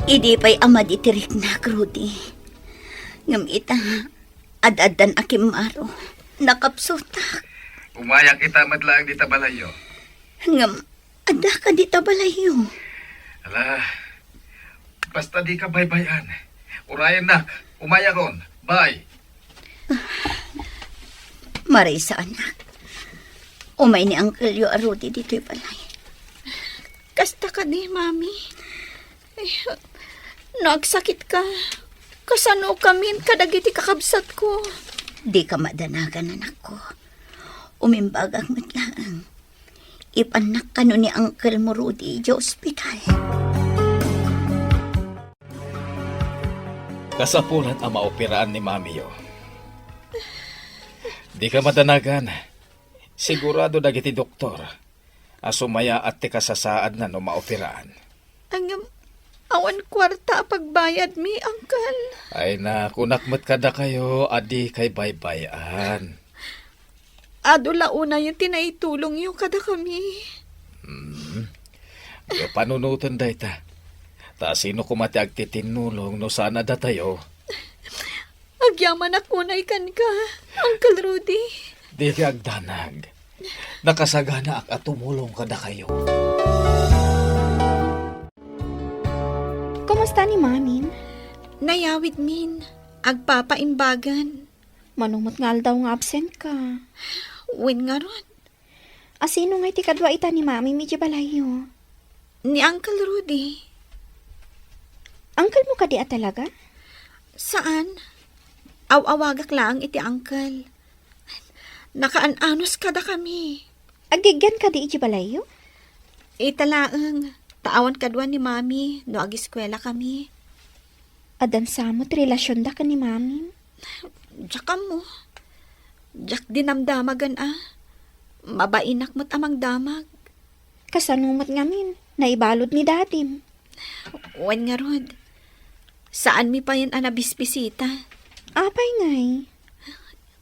Idi pay a madi ti riknak, Rudy. Ngem ita, ad-addan a kimmaro. Nakapsutak. Umayak ita met laeng dita balayyo. Ngem, adda kadi ta balayyo? Ala, basta dika baybay-an. Urayennak, umayakon. Bye. Marisa, anak. Umay ni Uncle-yo a Rudy ditoy balay. Kasta kadi, Mami? Ay, no agsakitka, kasanokamin kadagiti kakabsatko? Dika madanagan, anakko. Umimbagak met laeng. Ipannak kano ni Uncle mo Rudy idiay ospital. Kasapulan a maoperaan ni Mamiyo. Dika madanagan. Sigurado dagiti doktor a sumayaat ti kasasaadna no maoperaan. Ngem, awan kuarta a pagbayadmi, Uncle. Ay na, kunak met kadakayo a dikay baybay-an. Adu la unayen ti naitulongyo kadakami. Hmm. Adu panunoten dayta. Ta sino koma ti agtitinnulong no saan a datayo? Agyamanak unay kenka, Uncle Rudy. Dika agdanag. Nakasaganaak a tumulong kadakayo. Kumusta ni Mamin? Nayawidmin. Agpapaimbagan. Mano met nga aldaw nga absent ka? Wen ngarud. A sino ngay ti kadua ita ni Mami idiay balayyo? Ni Uncle Rudy. Uncle mo kadi a talaga? Saan. Aw-awagak laeng iti uncle. Nakaan-anos kadakami. Aggigian kadi idiay balayyo? Ita laeng, ta awan kadua ni Mami no agiskuela kami. Addan sa met relasionda ken ni Mami? Diak ammo. Diak dinamdamagan a. Mabainak met a mangdamag. Kasano met ngamin? Naibalud ni Dadim? Wen ngarud, saanmi payen a nabisbisita. Apay ngay?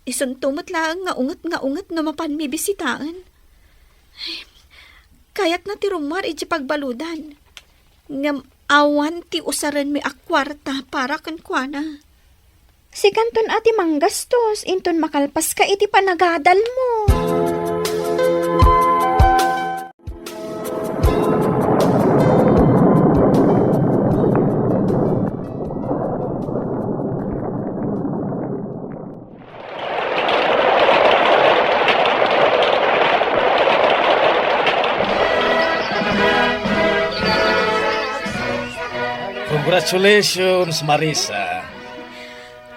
Isunto met laeng nga unget nga unget no mapanmi bisitaen. Kayatna ti rummuar iti pagbaludan. Ngem awan ti usarenmi a kuarta para kenkuana. Sikanton a ti manggastos inton makalpaska iti panagadalmo. Congratulations, Marisa.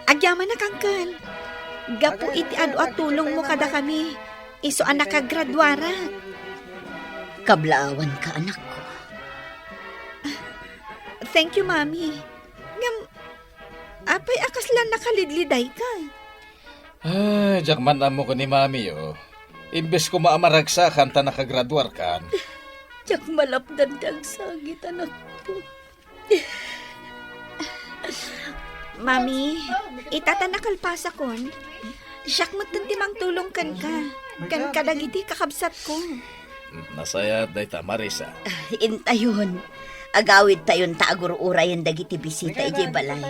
Agyamanak, Uncle. Gapu iti adu a tulongmo kadakami, isu a nakagraduarak. Kablaawanka, anakko. Thank you, Mami. Ngem, apay a kasla nakalidlidayka? Ay, diak man ammo ken ni Mami, oh. Imbes koma a maragsakan ta nakagraduarkan. Diak malapdan ti agsakit, anakko. Mami, ita ta nakalpasakon, siak metten ti mangtulong kenka, ken kadagiti kakabsatko. Nasayaat dayta, Marisa. Intayon. Agawidtayon ta agur-urayen dagiti bisita idiay balay.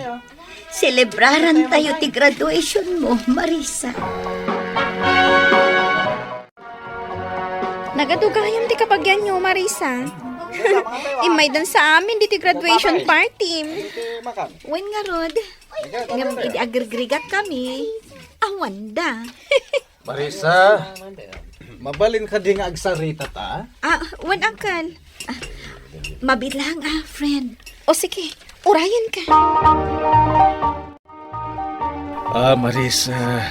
Selebrarantayo ti graduationmo, Marisa. Nagadugayam ti kabagianyo, Marisa. Immaydan sa amin diti graduation party. Wen ngarud, ngem idi agrigrigat kami, awanda. Marisa, mabalin kadi nga agsarita ta? Ah, wen, Uncle. Ah, mabiit lang, ah, friend. O sige, urayen ka. Ah, Marisa,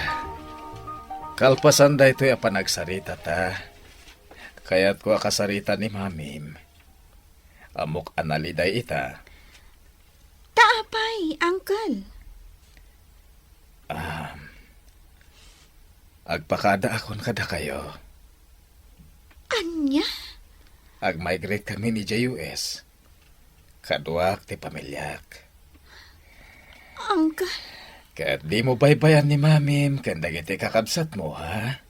kalpasan daytoy a panagsarita ta, kayatko a kasarita ni Mamim. Ammok a naliday ita. Ta apay, Uncle? Ah, agpakaadaakon kadakayo. Ania? Agmigrate kami idiay U S. Kaduak ti pamiliak. Uncle. Ket dimo baybayan ni Mamim ken dagiti kakabsatmo, ha?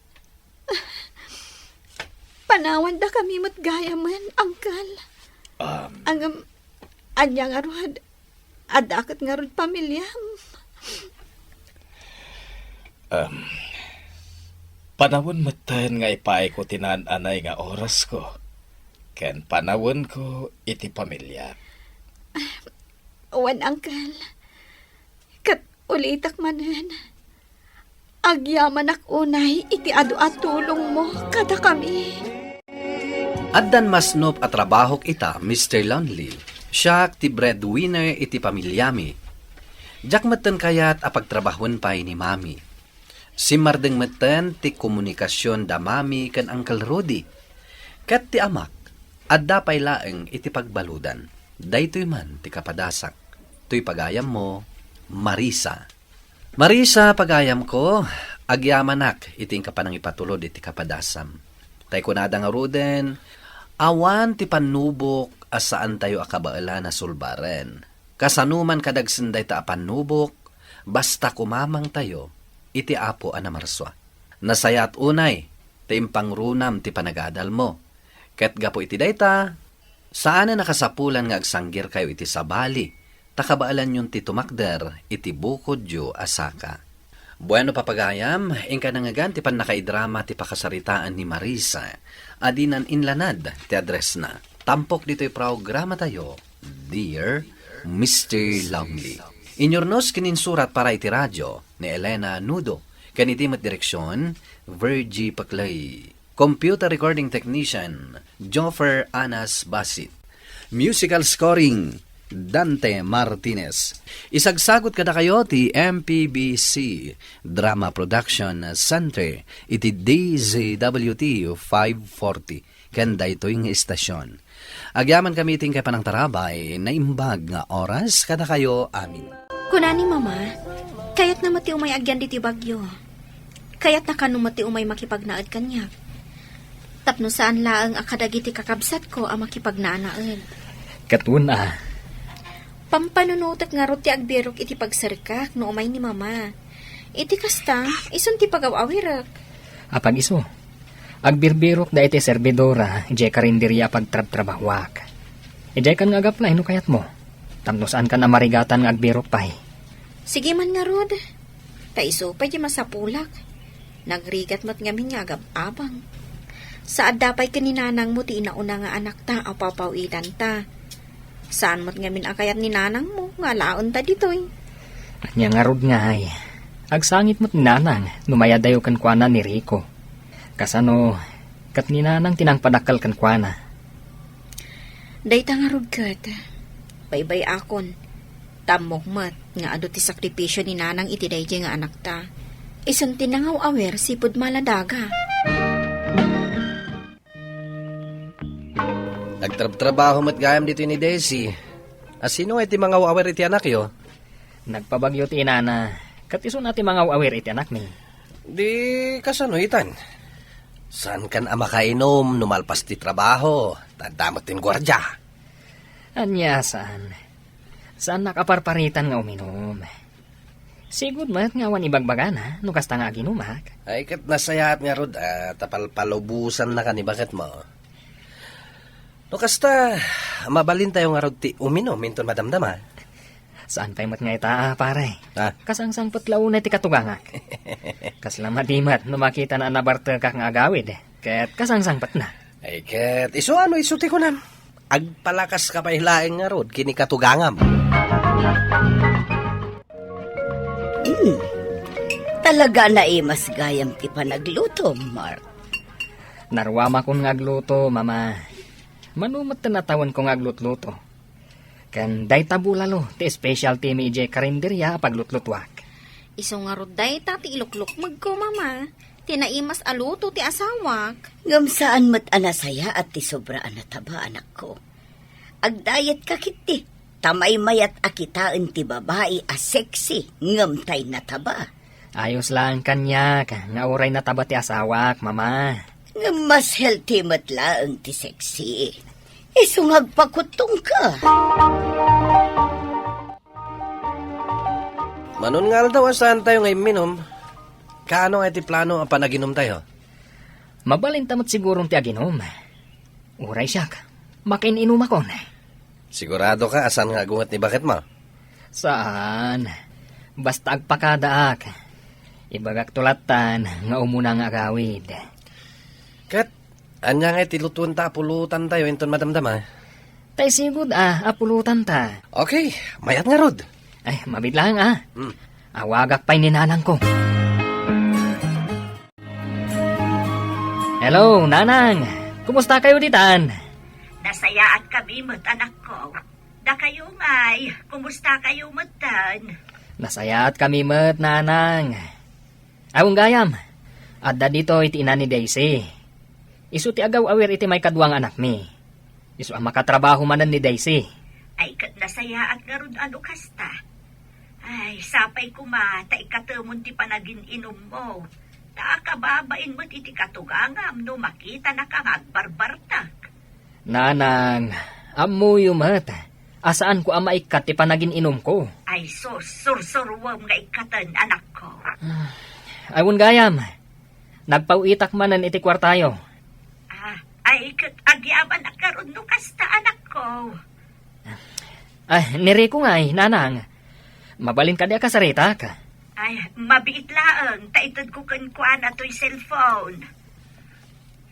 Panawandakami met gayamen, Uncle. Um, Ngem, ania ngarud, adda ket ngarud pamiliam. Um, panawen metten nga ipaayko ti naan-anay nga orasko, ken panawenko iti pamiliak. Wen, Uncle. Ket ulitek manen, agyamanak unay iti adu a tulongmo kadakami. Addan masnop a trabahok ita, Mister Lonely. Siak ti breadwinner iti pamiliami. Diak metten kayat a pagtrabahoen pay ni Mami. Simmardeng metten ti komunikasion da Mami ken Uncle Rudy. Ket ti amak, adda pay laeng iti pagbaludan. Daytoy man ti kapadasak. Toy pagayammo, Marisa. Marisa, pagayamko, agyamanak iti inka panangipatulod iti kapadasam. Tay kunada ngaruden, awan ti pannubok a saantayo a kabaelan a sulbaren. Kasano man kadagsen dayta a pannubok, basta kumamangtayo iti Apo a namarsua. Nasayaat unay ti impangrunam ti panagadalmo. Ket gapu iti dayta, saanen a kasapulan nga agsanggirkayo iti sabali, ta kabaelanyon ti tumakder iti bukodyo a saka. Bueno, papagayam, inka nangngegan ti pannakaidrama ti pakasaritaan ni Marisa, a dinan inlanad ti addressna. Tampok ditoy programatayo, Dear Mister Lonely. Inyurnos ken insurat para iti radio ni Elena Nudo, ken iti met direksion, Virgie Paclay. Computer recording technician, Joffer Anas Basit. Musical scoring, Dante Martinez. Isagsagut kadakayo ti M P B C Drama Production Center iti D Z W T five forty ken daytoy nga istasyon. Agyamankami iti inkay panangtarabay, naimbag nga oras kadakayo amin. Kuna ni Mama, kayatna met ti umay agyan ditoy bagyo. Kayatna kano met ti umay makipagnaed kaniak. Tapno saan laeng a kadagiti kakabsatko a makipagnaanaed. Ket wen a. Pampanunotek ngarud ti agbirok iti pagserkak no umay ni Mama. Iti kasta, isun ti pagaw-awirek. Apag isu, agbirbirok daytoy servidora idiay karinderia a pagtrabtrabahoak. Idiaykan nga agaplay no kayatmo. Tapno saankan a marigatan nga agbirok pay. Sige man ngarud. Ta isu pay ti masapulak. Nagrigat met ngamin nga agab-abang. Sa adda pay ken ni nanangmo ti inauna nga anakta a papaw-itanta. Saan met ngamin a kayat ni nanangmo nga alaenta ditoy. Ania ngarud ngay, agsangit met ni nanang no mayadayo kenkuana ni Rico. Kasano, ket ni nanang ti nangpadakkel kenkuana. Dayta ngarud ket, baybay-akon, ta ammok met nga adu ti sakripisio ni nanang iti daydiay nga anakta. Isun ti nangaw-awir sipud maladaga. Nagtrabtrabaho met gayam ditoy ni Desi. A, sino nga iti mangaw-awir iti anakyo? Nagpabagyo ti inana, ket isuna ti mangaw-awir iti anakmi. Di kasano itan? Saankan a makainom no malpas ti trabaho, ta adda met ti guardia. Ania, saan. Saannak a parparitan nga uminom. Sigud met nga awan ibagbagana no kasta nga aginumak. Ay, ket nasayaat ngarud a ta palpalubosannaka ni baketmo. No kasta, mabalintayo ngarud ti uminom inton madamdama. Saan pay met nga ita, pare. Ah. Kasangsangpet la unay ti katugangak. Kasla madi met no makitana a nabartekak nga agawid, ket kasangsangpetna. Ay, ket isu ano isu ti kunam? Agpalakaska pay laeng ngarud ken ni katugangam. Mm. Talaga naimas gayam ti panaglutom, Mark. Naruamakon nga agluto, Mama. Mano met ti natawenko nga aglutluto. Ken dayta bulalo ti specialty mi idiay karinderia a paglutlutuak. Isu ngarud dayta ti iluklukmegko, Mama. Ti naimas a luto ti asawak. Ngem saan met a nasayaat ti sobra a nataba, anakko. Agdayetka ketdi, ta maymayat a kitaen ti babai a sexy ngem tay nataba. Ayos laeng kaniak nga uray nataba ti asawak, Mama. Ngem mas healthy met laeng ti sexy. Isu nga agpakuttongka. Manon nga aldaw a saantayo nga imminom, kaano nga iti plano a panaginumtayo? Mabalinta met siguron ti aginum. Uray siak, makain-inumakon. Siguradoka a saan nga agunget ni baketmo? Saan. Basta agpakadaak, ibagakto lattan nga umuna nga agawid. Ket, ania nga iti lutuenta a pulutantayo inton madamdama? Tay sigud a, a pulutanta. Okay, mayat ngarud. Ay, mabiit laeng a. Hmm. Awagak pay ni nanangko. Hello, Nanang. Kumusta kayo ditan? Nasayaat kami met, anakko. Dakayo ngay, kumusta kayo metten? Nasayaat kami met, Nanang. Awan gayam, adda ditoy ti ina ni Daisy. Isu ti agaw-awir iti maikadua nga anakmi. Isu a makatrabaho manen ni Daisy. Ay, ket nasayaat ngarud a no kasta. Ay, sapay koma ta ikatemon ti panagin-inummo. Ta akababain met iti katugangam no makitanaka nga agbarbartak. Nanang, ammoyo met a saanko a maikkat ti panagin-inumko. Ay sus, sursuruem nga ikkaten, anakko. Ay, wen gayam, nagpaw-itak manen iti kuartayo. Ah, ay ket agyamanak ngarud no kasta, anakko. Ay, ni Rico ngay, Nanang. Mabalin kadi a kasaritak? Ay, mabiit laeng, ta itedko kenkuana toy cellphone.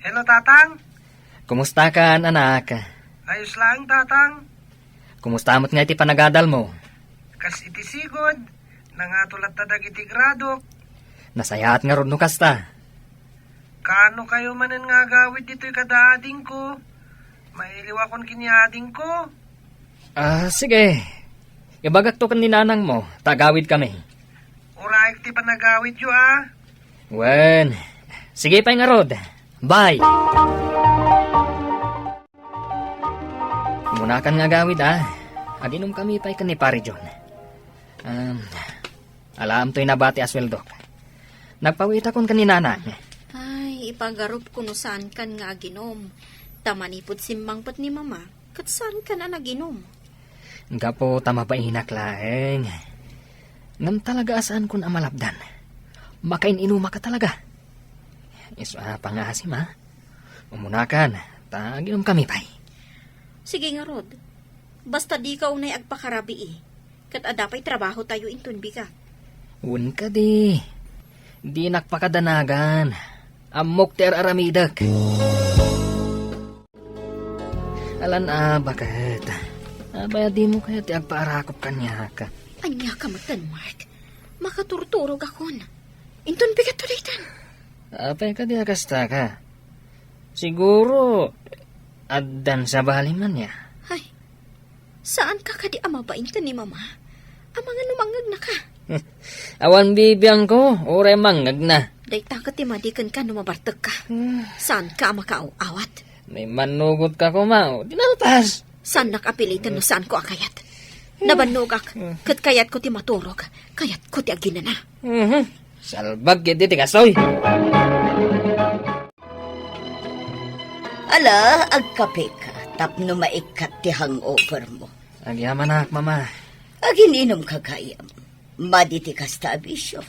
Hello, Tatang. Kumusta kan, anak? Ayos laeng, Tatang. Kumusta met nga iti panagadalmo? Kas iti sigud, nangato latta dagiti gradok. Nasayaat ngarud no kasta. Kaano kayo manen nga agawid ditoy kada adingko? Mailiwakon ken ni adingko. Ah, sige. Ibagakto ken ni nanangmo, ta agawidkami. Uray ti panagawidyo, a. Wen. Sige pay ngarud. Bye. Umunakan nga agawid, a. Aginumkami pay ken ni Pare John. Um, alaam toy nabati a sueldok. Nagpawitakon ken ni nanang. Ay, ipagarupko no saankan nga aginum. Ta manipud simmangpet ni Mama, ket saankan a naginum. Gapu ta mabainak laeng. Ngem talaga a saankon a malapdan. Makain-inumak a talaga. Isu a pangaasim, a. Umunakan, ta aginumkami pay. Sige ngarud. Basta dika unay agpakarabii. Ket adda pay trabahotayo inton bigat. Wen kadi. Dinak pakadanagan. Ammok ti ar-aramidek. Alan a, baket. Abay, a dimo kayat ti agpaarakop kaniak? Ania ka metten, Mark? Makaturturogakon. Inton bigatto daytan. Apay kadi a kasta ka? Siguro, addan sabali man ya. Ay, saanka kadi a mabain ken ni Mama? Amangan no mangngegnaka. Awan bibiangko, uray mangngegna. Dayta ket ti madi kenka no mabartekka. Hmm. Saanka a makaaw-awat. Nay mannugotka koma, o, dinaltas. Saannak a piliten no saanko a kayat. Nabannogak, ket kayatko ti maturog, kayatko ti aginana. Mhm. Salbag ketdi ti kastoy. Ala, agkapeka tapno maikkat ti hangover mo. Agyamanak, Mama. Agin-inumka gayam. Madi ti kasta a bisio.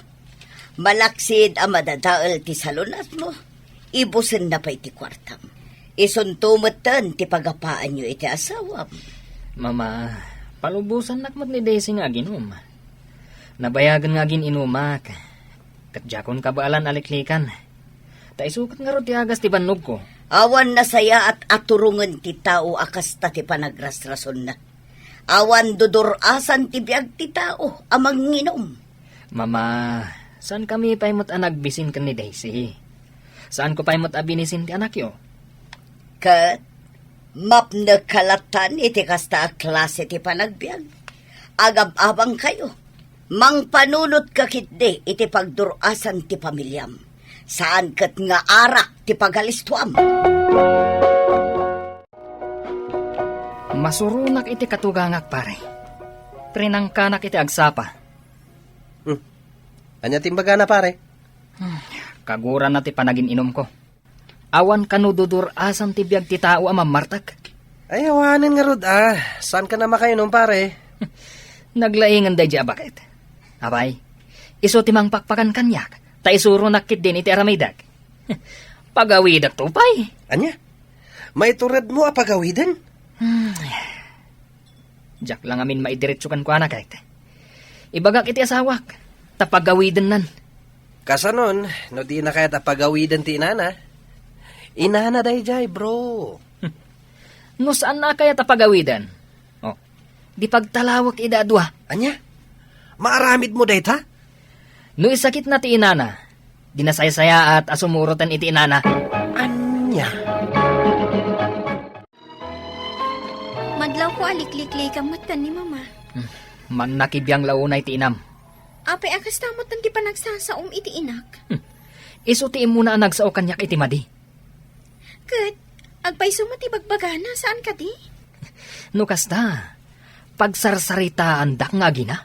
Malaksid a madadael ti salunatmo, ibusenna pay ti kuartam. Isunto metten ti pagapaanyo iti asawam. Mama, palubosannak met ni Daisy nga aginum. Nabayagen nga agin-inumak, ket diakon kabaelan a liklikan. Ta isu ket ngarud ti agas ti bannogko. Awan nasayaat a turongen ti tao a kasta ti panagrasrasonna. Awan dudur-asan ti biag ti tao a manginum. Mama, saankami pay met a nagbisin ken ni Daisy. Saanko pay met a binisin ti anakyo. Ket mapnekka lattan iti kasta a klase ti panagbiag. Agab-abangkayo. Mangpanunotka ketdi iti pagdur-asan ti pamiliam. Saan ket nga arak ti pagalistuam. Masuronak iti katugangak, pare. Prinangkanak iti agsapa. Hmm. Ania ti imbagana, pare? Hmm, kaguranna ti panagin-inumko. Awan kano dudur-asan ti biag ti tao a mammartek. Ay, awanen ngarud, a. Saanka a makainum, pare? Naglaingen daydi a baket. Apay, isu ti mangpakpakan kaniak, ta isuronak ketdin iti aramidek. Pagawidekto pay. Ania? Maituredmo a pagawiden? Hmm. Diak la ngamin maidiretso kenkuana, ket ibagak iti asawak, ta pagawidennan. Kasanon, no dina kayat a pagawiden ti inana? Inana daydiay, bro. No saanna kayat a pagawiden? Oh, di pagtalawek ida a dua. Ania? Maaramidmo dayta? No isakitna ti inana, di nasaysayaat a sumuroten iti inana. Ania? Madlawko a likliklikam metten ni Mama. Hmm, mannakibiang la unay ti inam. Apay a kasta metten ti panagsasaom iti inak? Hmm, isu ti immuna a nagsao kaniak iti madi. Ket, agpayso met ti bagbagana, saan kadi? No kasta, pagsarsaritaandak nga agina?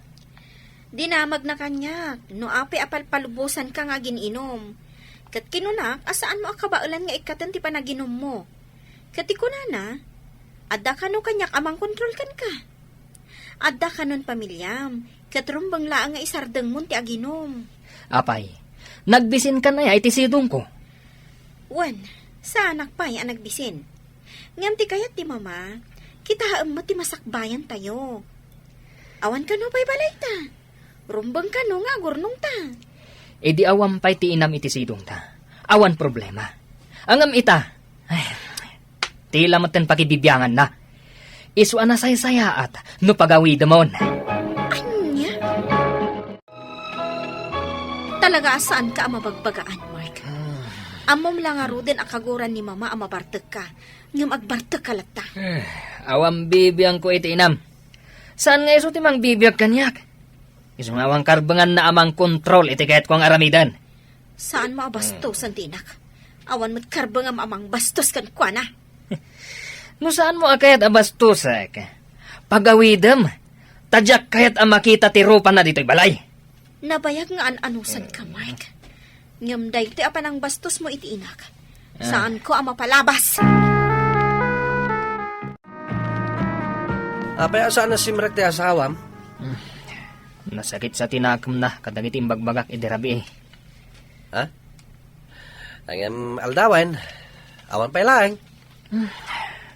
Dinamagna kaniak, no apay a palpalubosanka nga agin-inum. Ket kinunak a saanmo a kabaelan nga ikkaten ti panaginummo. Ket ti kunana, adda kano kaniak a mangkontrol kenka. Adda kanon pamiliam, ket rumbeng laeng nga isardengmon ti aginum. Apay, nagbisinkan aya iti sidongko? Wen, saanak pay a nagbisin. Ngem ti kayat ti Mama, kitaem met ti masakbayantayo. Awan kano pay balayta. Rumbeng kano nga agurnongta. Idi awan pay ti inam iti sidongta, awan problema. Ngem ita, ay, ti la metten pakibibianganna. Isu a nasaysayaat no pagawidemon. Ania? Talaga a saanka a mabagbagaan, Mark. Ammom la ngaruden a kaguran ni Mama a mabartekka, ngem agbartekka latta. Eh, awan bibiangko iti inam. Saan nga isu ti mangbibiag kaniak? Isu nga awan karbenganna a mangkontrol iti kayatko nga aramiden. Saanmo a bastosen ti inak. Awan met karbengam a mangbastos kenkuana. No saanmo a kayat a bastosek, pagawidem, ta diak kayat a makita ti rupana ditoy balay. Nabayag nga an-anusanka, Mark. Ngem daytoy a panangbastosmo iti inak, Ah. saanko a mapalabas. Apay a saan a simrek ti asawam? Hmm. Nasakit sa tinakemna kadagiti imbagbagak idi rabii. Ha? Ngem aldawen, awan pay laeng. Hmm.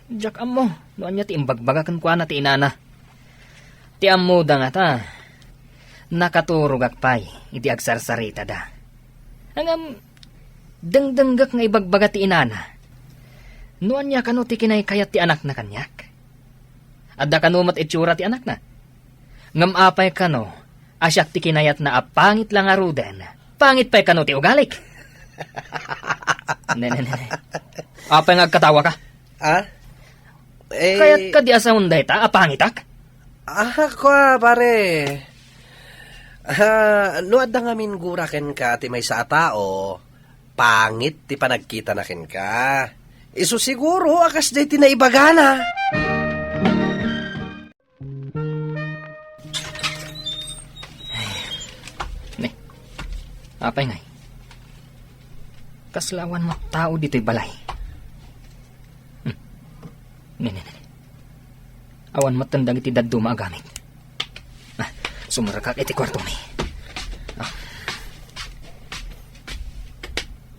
Diak ammo no ania ti imbagbaga kenkuana ti inana. Ti ammoda ngata, nakaturogak pay idi agsarsaritada. Ngem, dengdenggek nga ibagbaga ti inana. No ania kano ti kinaykayat ti anakna kaniak? Adda kano met itsura ti anakna? Ngem apay kano a siak ti kinayatna a pangit la ngaruden, pangit pay kano ti ugalik? Ne, ne, ne, ne. Apay nga agkatawaka? Ah? Eh, kayat kadi a saon dayta a pangitak? Ah, kua, pare. Ah, no adda ngamin gura kenka ti maysa a tao, pangit ti panagkitana kenka. Isu siguro a kasdiay ti naibagana. Ay. Ne. Apay ngay? Kasla awan met tao ditoy balay. Hmm. Ne, ne, ne, ne. Awan met dagiti dadduma a gamit. Ah, sumrekak iti kuartomi. Ah.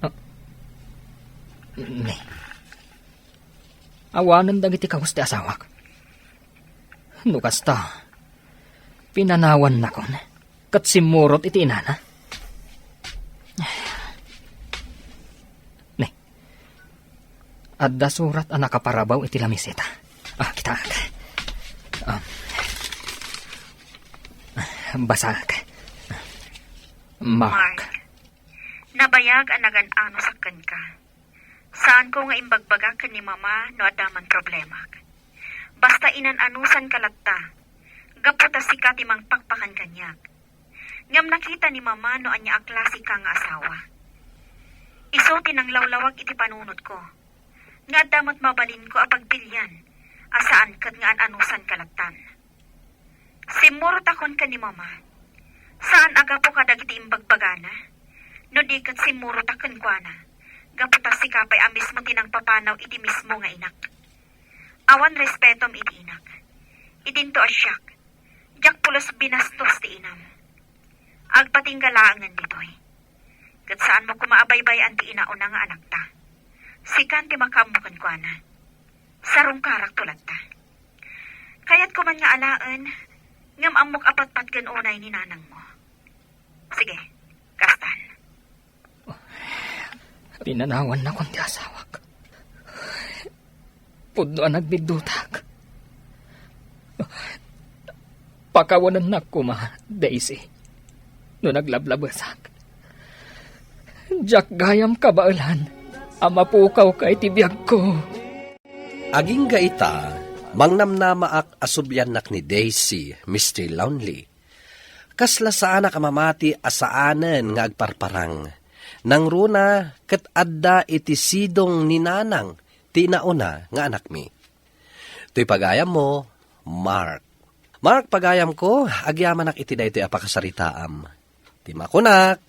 Ah. Ne. Awanen dagiti kawes ti asawak. No kasta, pinanawannakon ket simmurot iti inana. Ne, adda surat a nakaparabaw iti lamiseta. Ah, kitaak. Ah, basaak. Mark. Mark, nabayag a nagan-anosak kenka. Saanko nga imbagbagak ken ni Mama no adda man problemak. Basta inan-anusanka latta, gapu ta sika ti mangpakpakan kaniak. Ngem nakita ni Mama no ania a klaseka nga asawa. Isu ti nanglawlawag iti panunotko, nga adda met mabalinko a pagpilian a saan ket nga an-anusanka lattan. Simmurotakon ken ni Mama. Saan a gapu kadagiti imbagbagana, no di ket simmurotak kenkuana, gapu ta sika pay a mismo ti nangpapanaw iti mismo nga inak. Awan respetom iti inak. Idinto a siak, diak pulos binastos ti inam. Agpatingga laengen ditoy. Ket saanmo koma a baybay-an ti inauna nga anakta. Sikan ti makaammo kenkuana. Sarungkarakto latta. Kayatko man nga alaen, ngem ammok a patpatgen unay ni nanangmo. Sige, kastan. Pinanawannakon ti asawak. Pudno a nagbiddutak. Pakawanennak koma, Daisy, no naglablabesak. Diak gayam kabaelan a mapukawka iti biagko. Agingga ita, mangnamnamaak a subliannak ni Daisy, Mister Lonely. Kasla saanak a mamati a saanen nga agparparang. Nangruna ket adda iti sidong ni nanang ti inauna nga anakmi. Toy pagayammo, Mark. Mark, pagayamko, agyamanak iti daytoy a pakasaritaam. Ti makunak,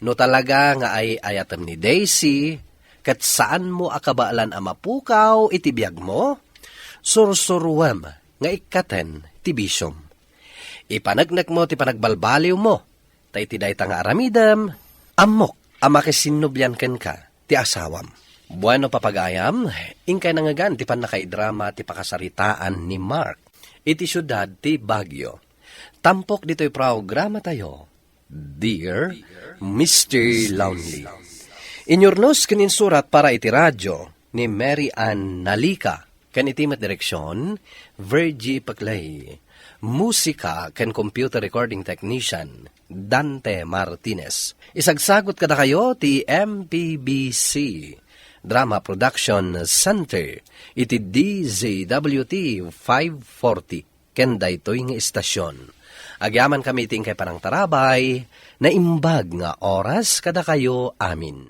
no talaga nga ay-ayatem ni Daisy, ket saanmo a kabaelan a mapukaw iti biagmo, sursuruem nga ikkaten ti bisiom. Ipaneknekmo ti panagbalbaliwmo, ta iti dayta nga aramidem, ammok a makisinnublian kenka ti asawam. Bueno, papagayam, inkay nangngegan ti pannakaidrama ti pakasaritaan ni Mark iti siudad ti Baguio. Tampok ditoy programatayo, Dear Mister Lonely. Inyurnos ken insurat para iti radio ni Mary Ann Nalica. Ken iti met direksion, Virgie Paclay. Musika ken computer recording technician, Dante Martinez. Isagsagut kadakayo ti M P B C Drama Production Center iti D Z W T five forty. ken daytoy nga istasyon. Agyamankami iti inkay panangtarabay, naimbag nga oras kadakayo amin.